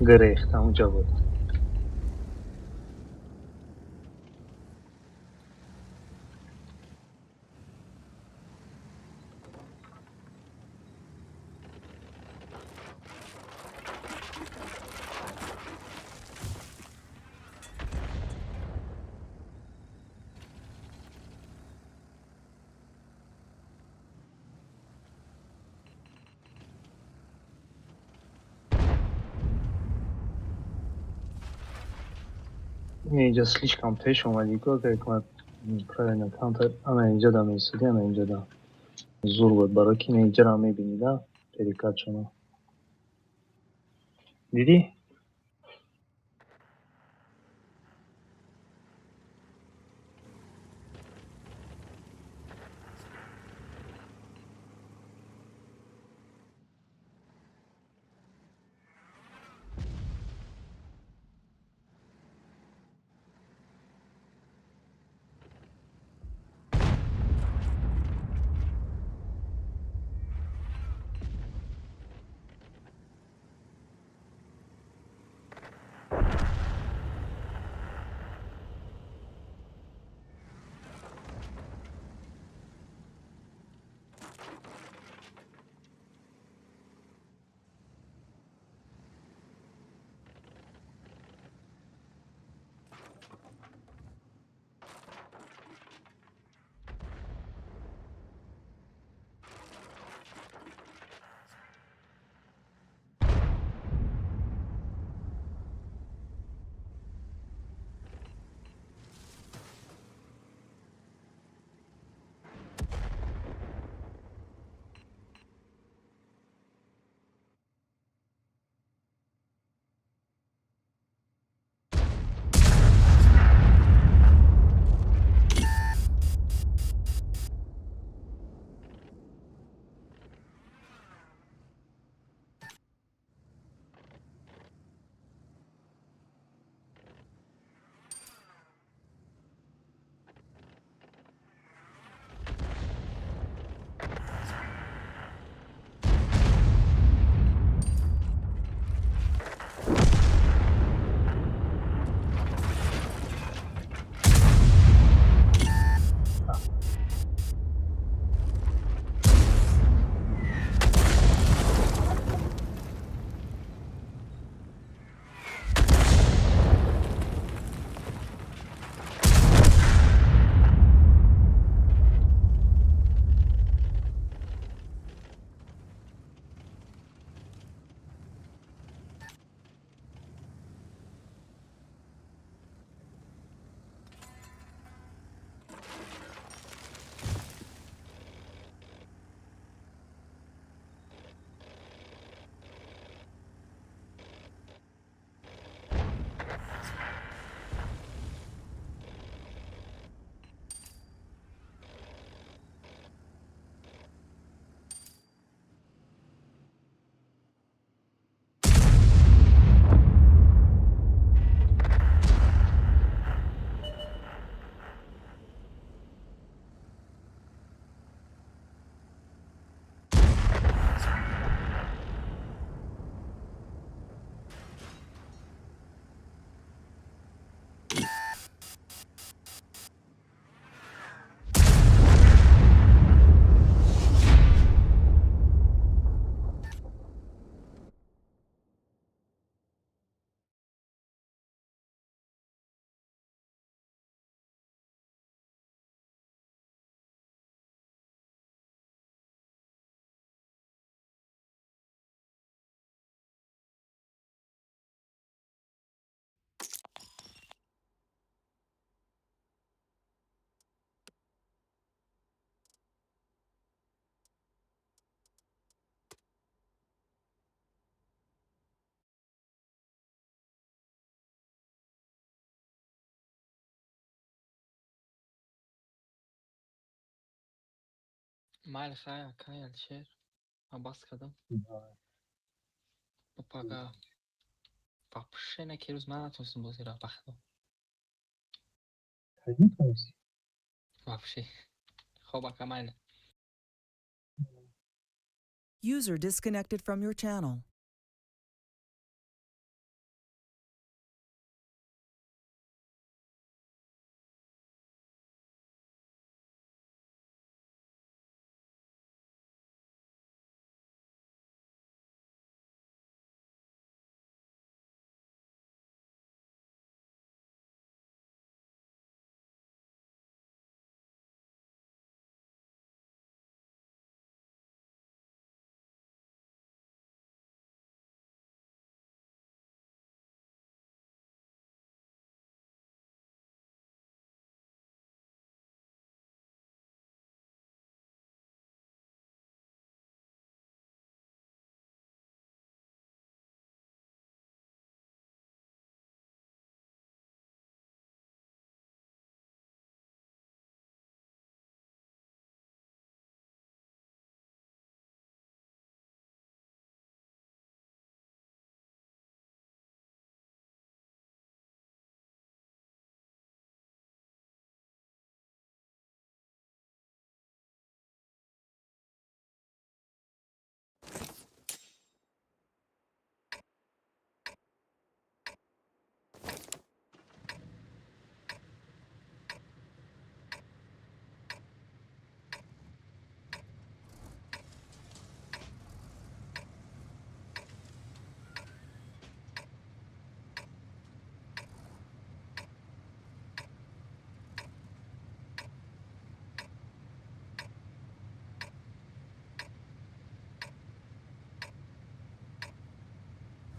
Грехт ҳамунҷо буд. Инҷа слишком пеш омадӣ, ку агар правильно камтар ана инҷа да меистодӣ, ана инҷа да зур буд, барои ки инҷаро мебинӣ да перекатшона. Дидӣ? Майли, хай, акай Алишер. Ман бас кардам. Пага. Вообще не ки рӯз ман натонистам бозира, ба худо. Кай метавонисти? Вообще. Хоб, ака, майли. User disconnected from your channel.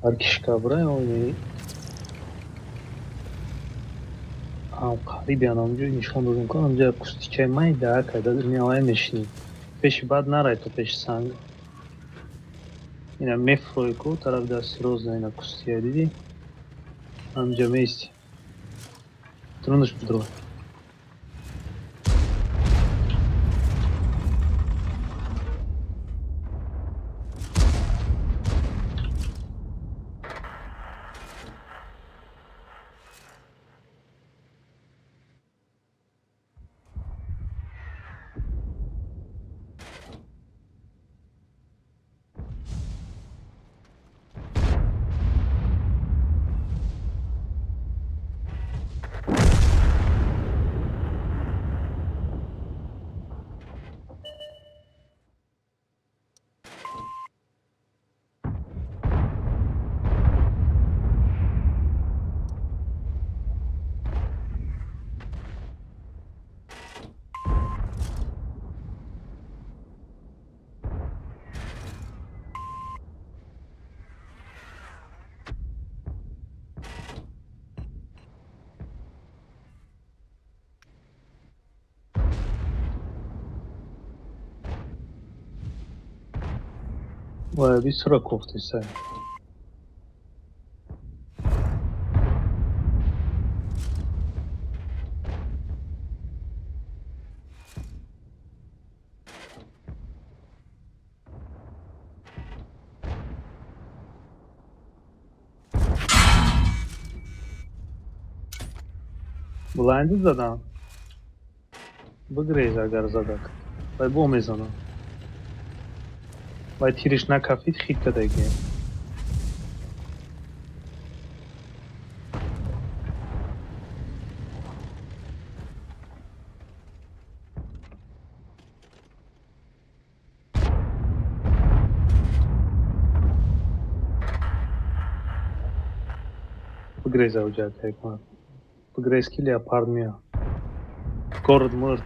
Ҳар кишка бирай ои ам қариби анамҷо нишон додем ку, анамҷо кустичаи майда кайда меоя мешинӣ. Пеши баъд нарай то пеши санг. Ина мефурӯи ку тарафи дасти рост, ина кустия дидӣ? Анамҷа меисти. Трунаш бидро. Вай, бисёра кофтеса. Блайнди задам. Бигрез агар задак. Вай бо мезанам. Вай тириш накафид, хит кадаги. Бигрез авҷа кайкман. Бигрез ки леопард меа. Город мурд.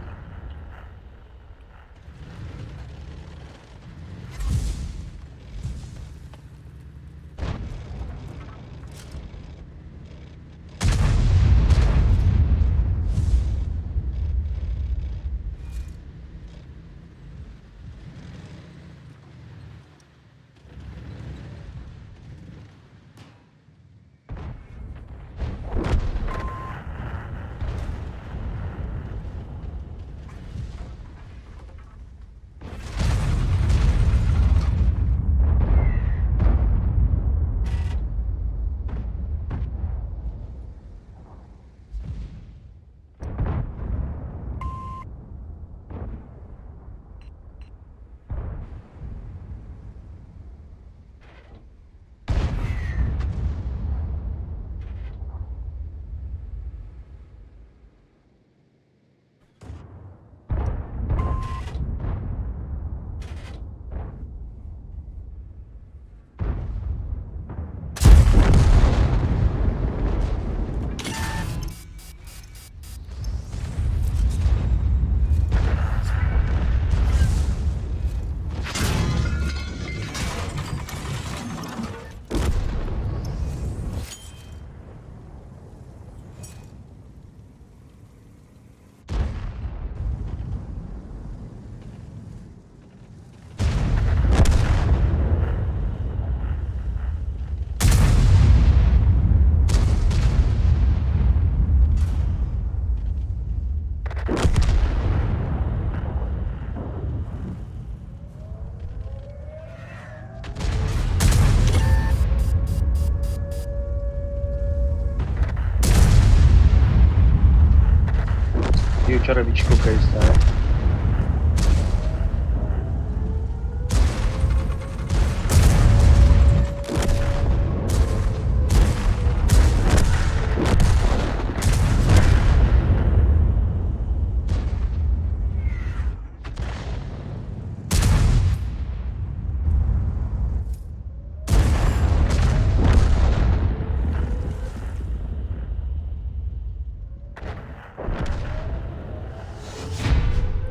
Кучара би чӣ кор кардиста?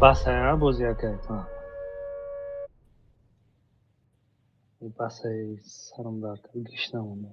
Басая бозия кард. Басаи сарам дард кард, гишна монда.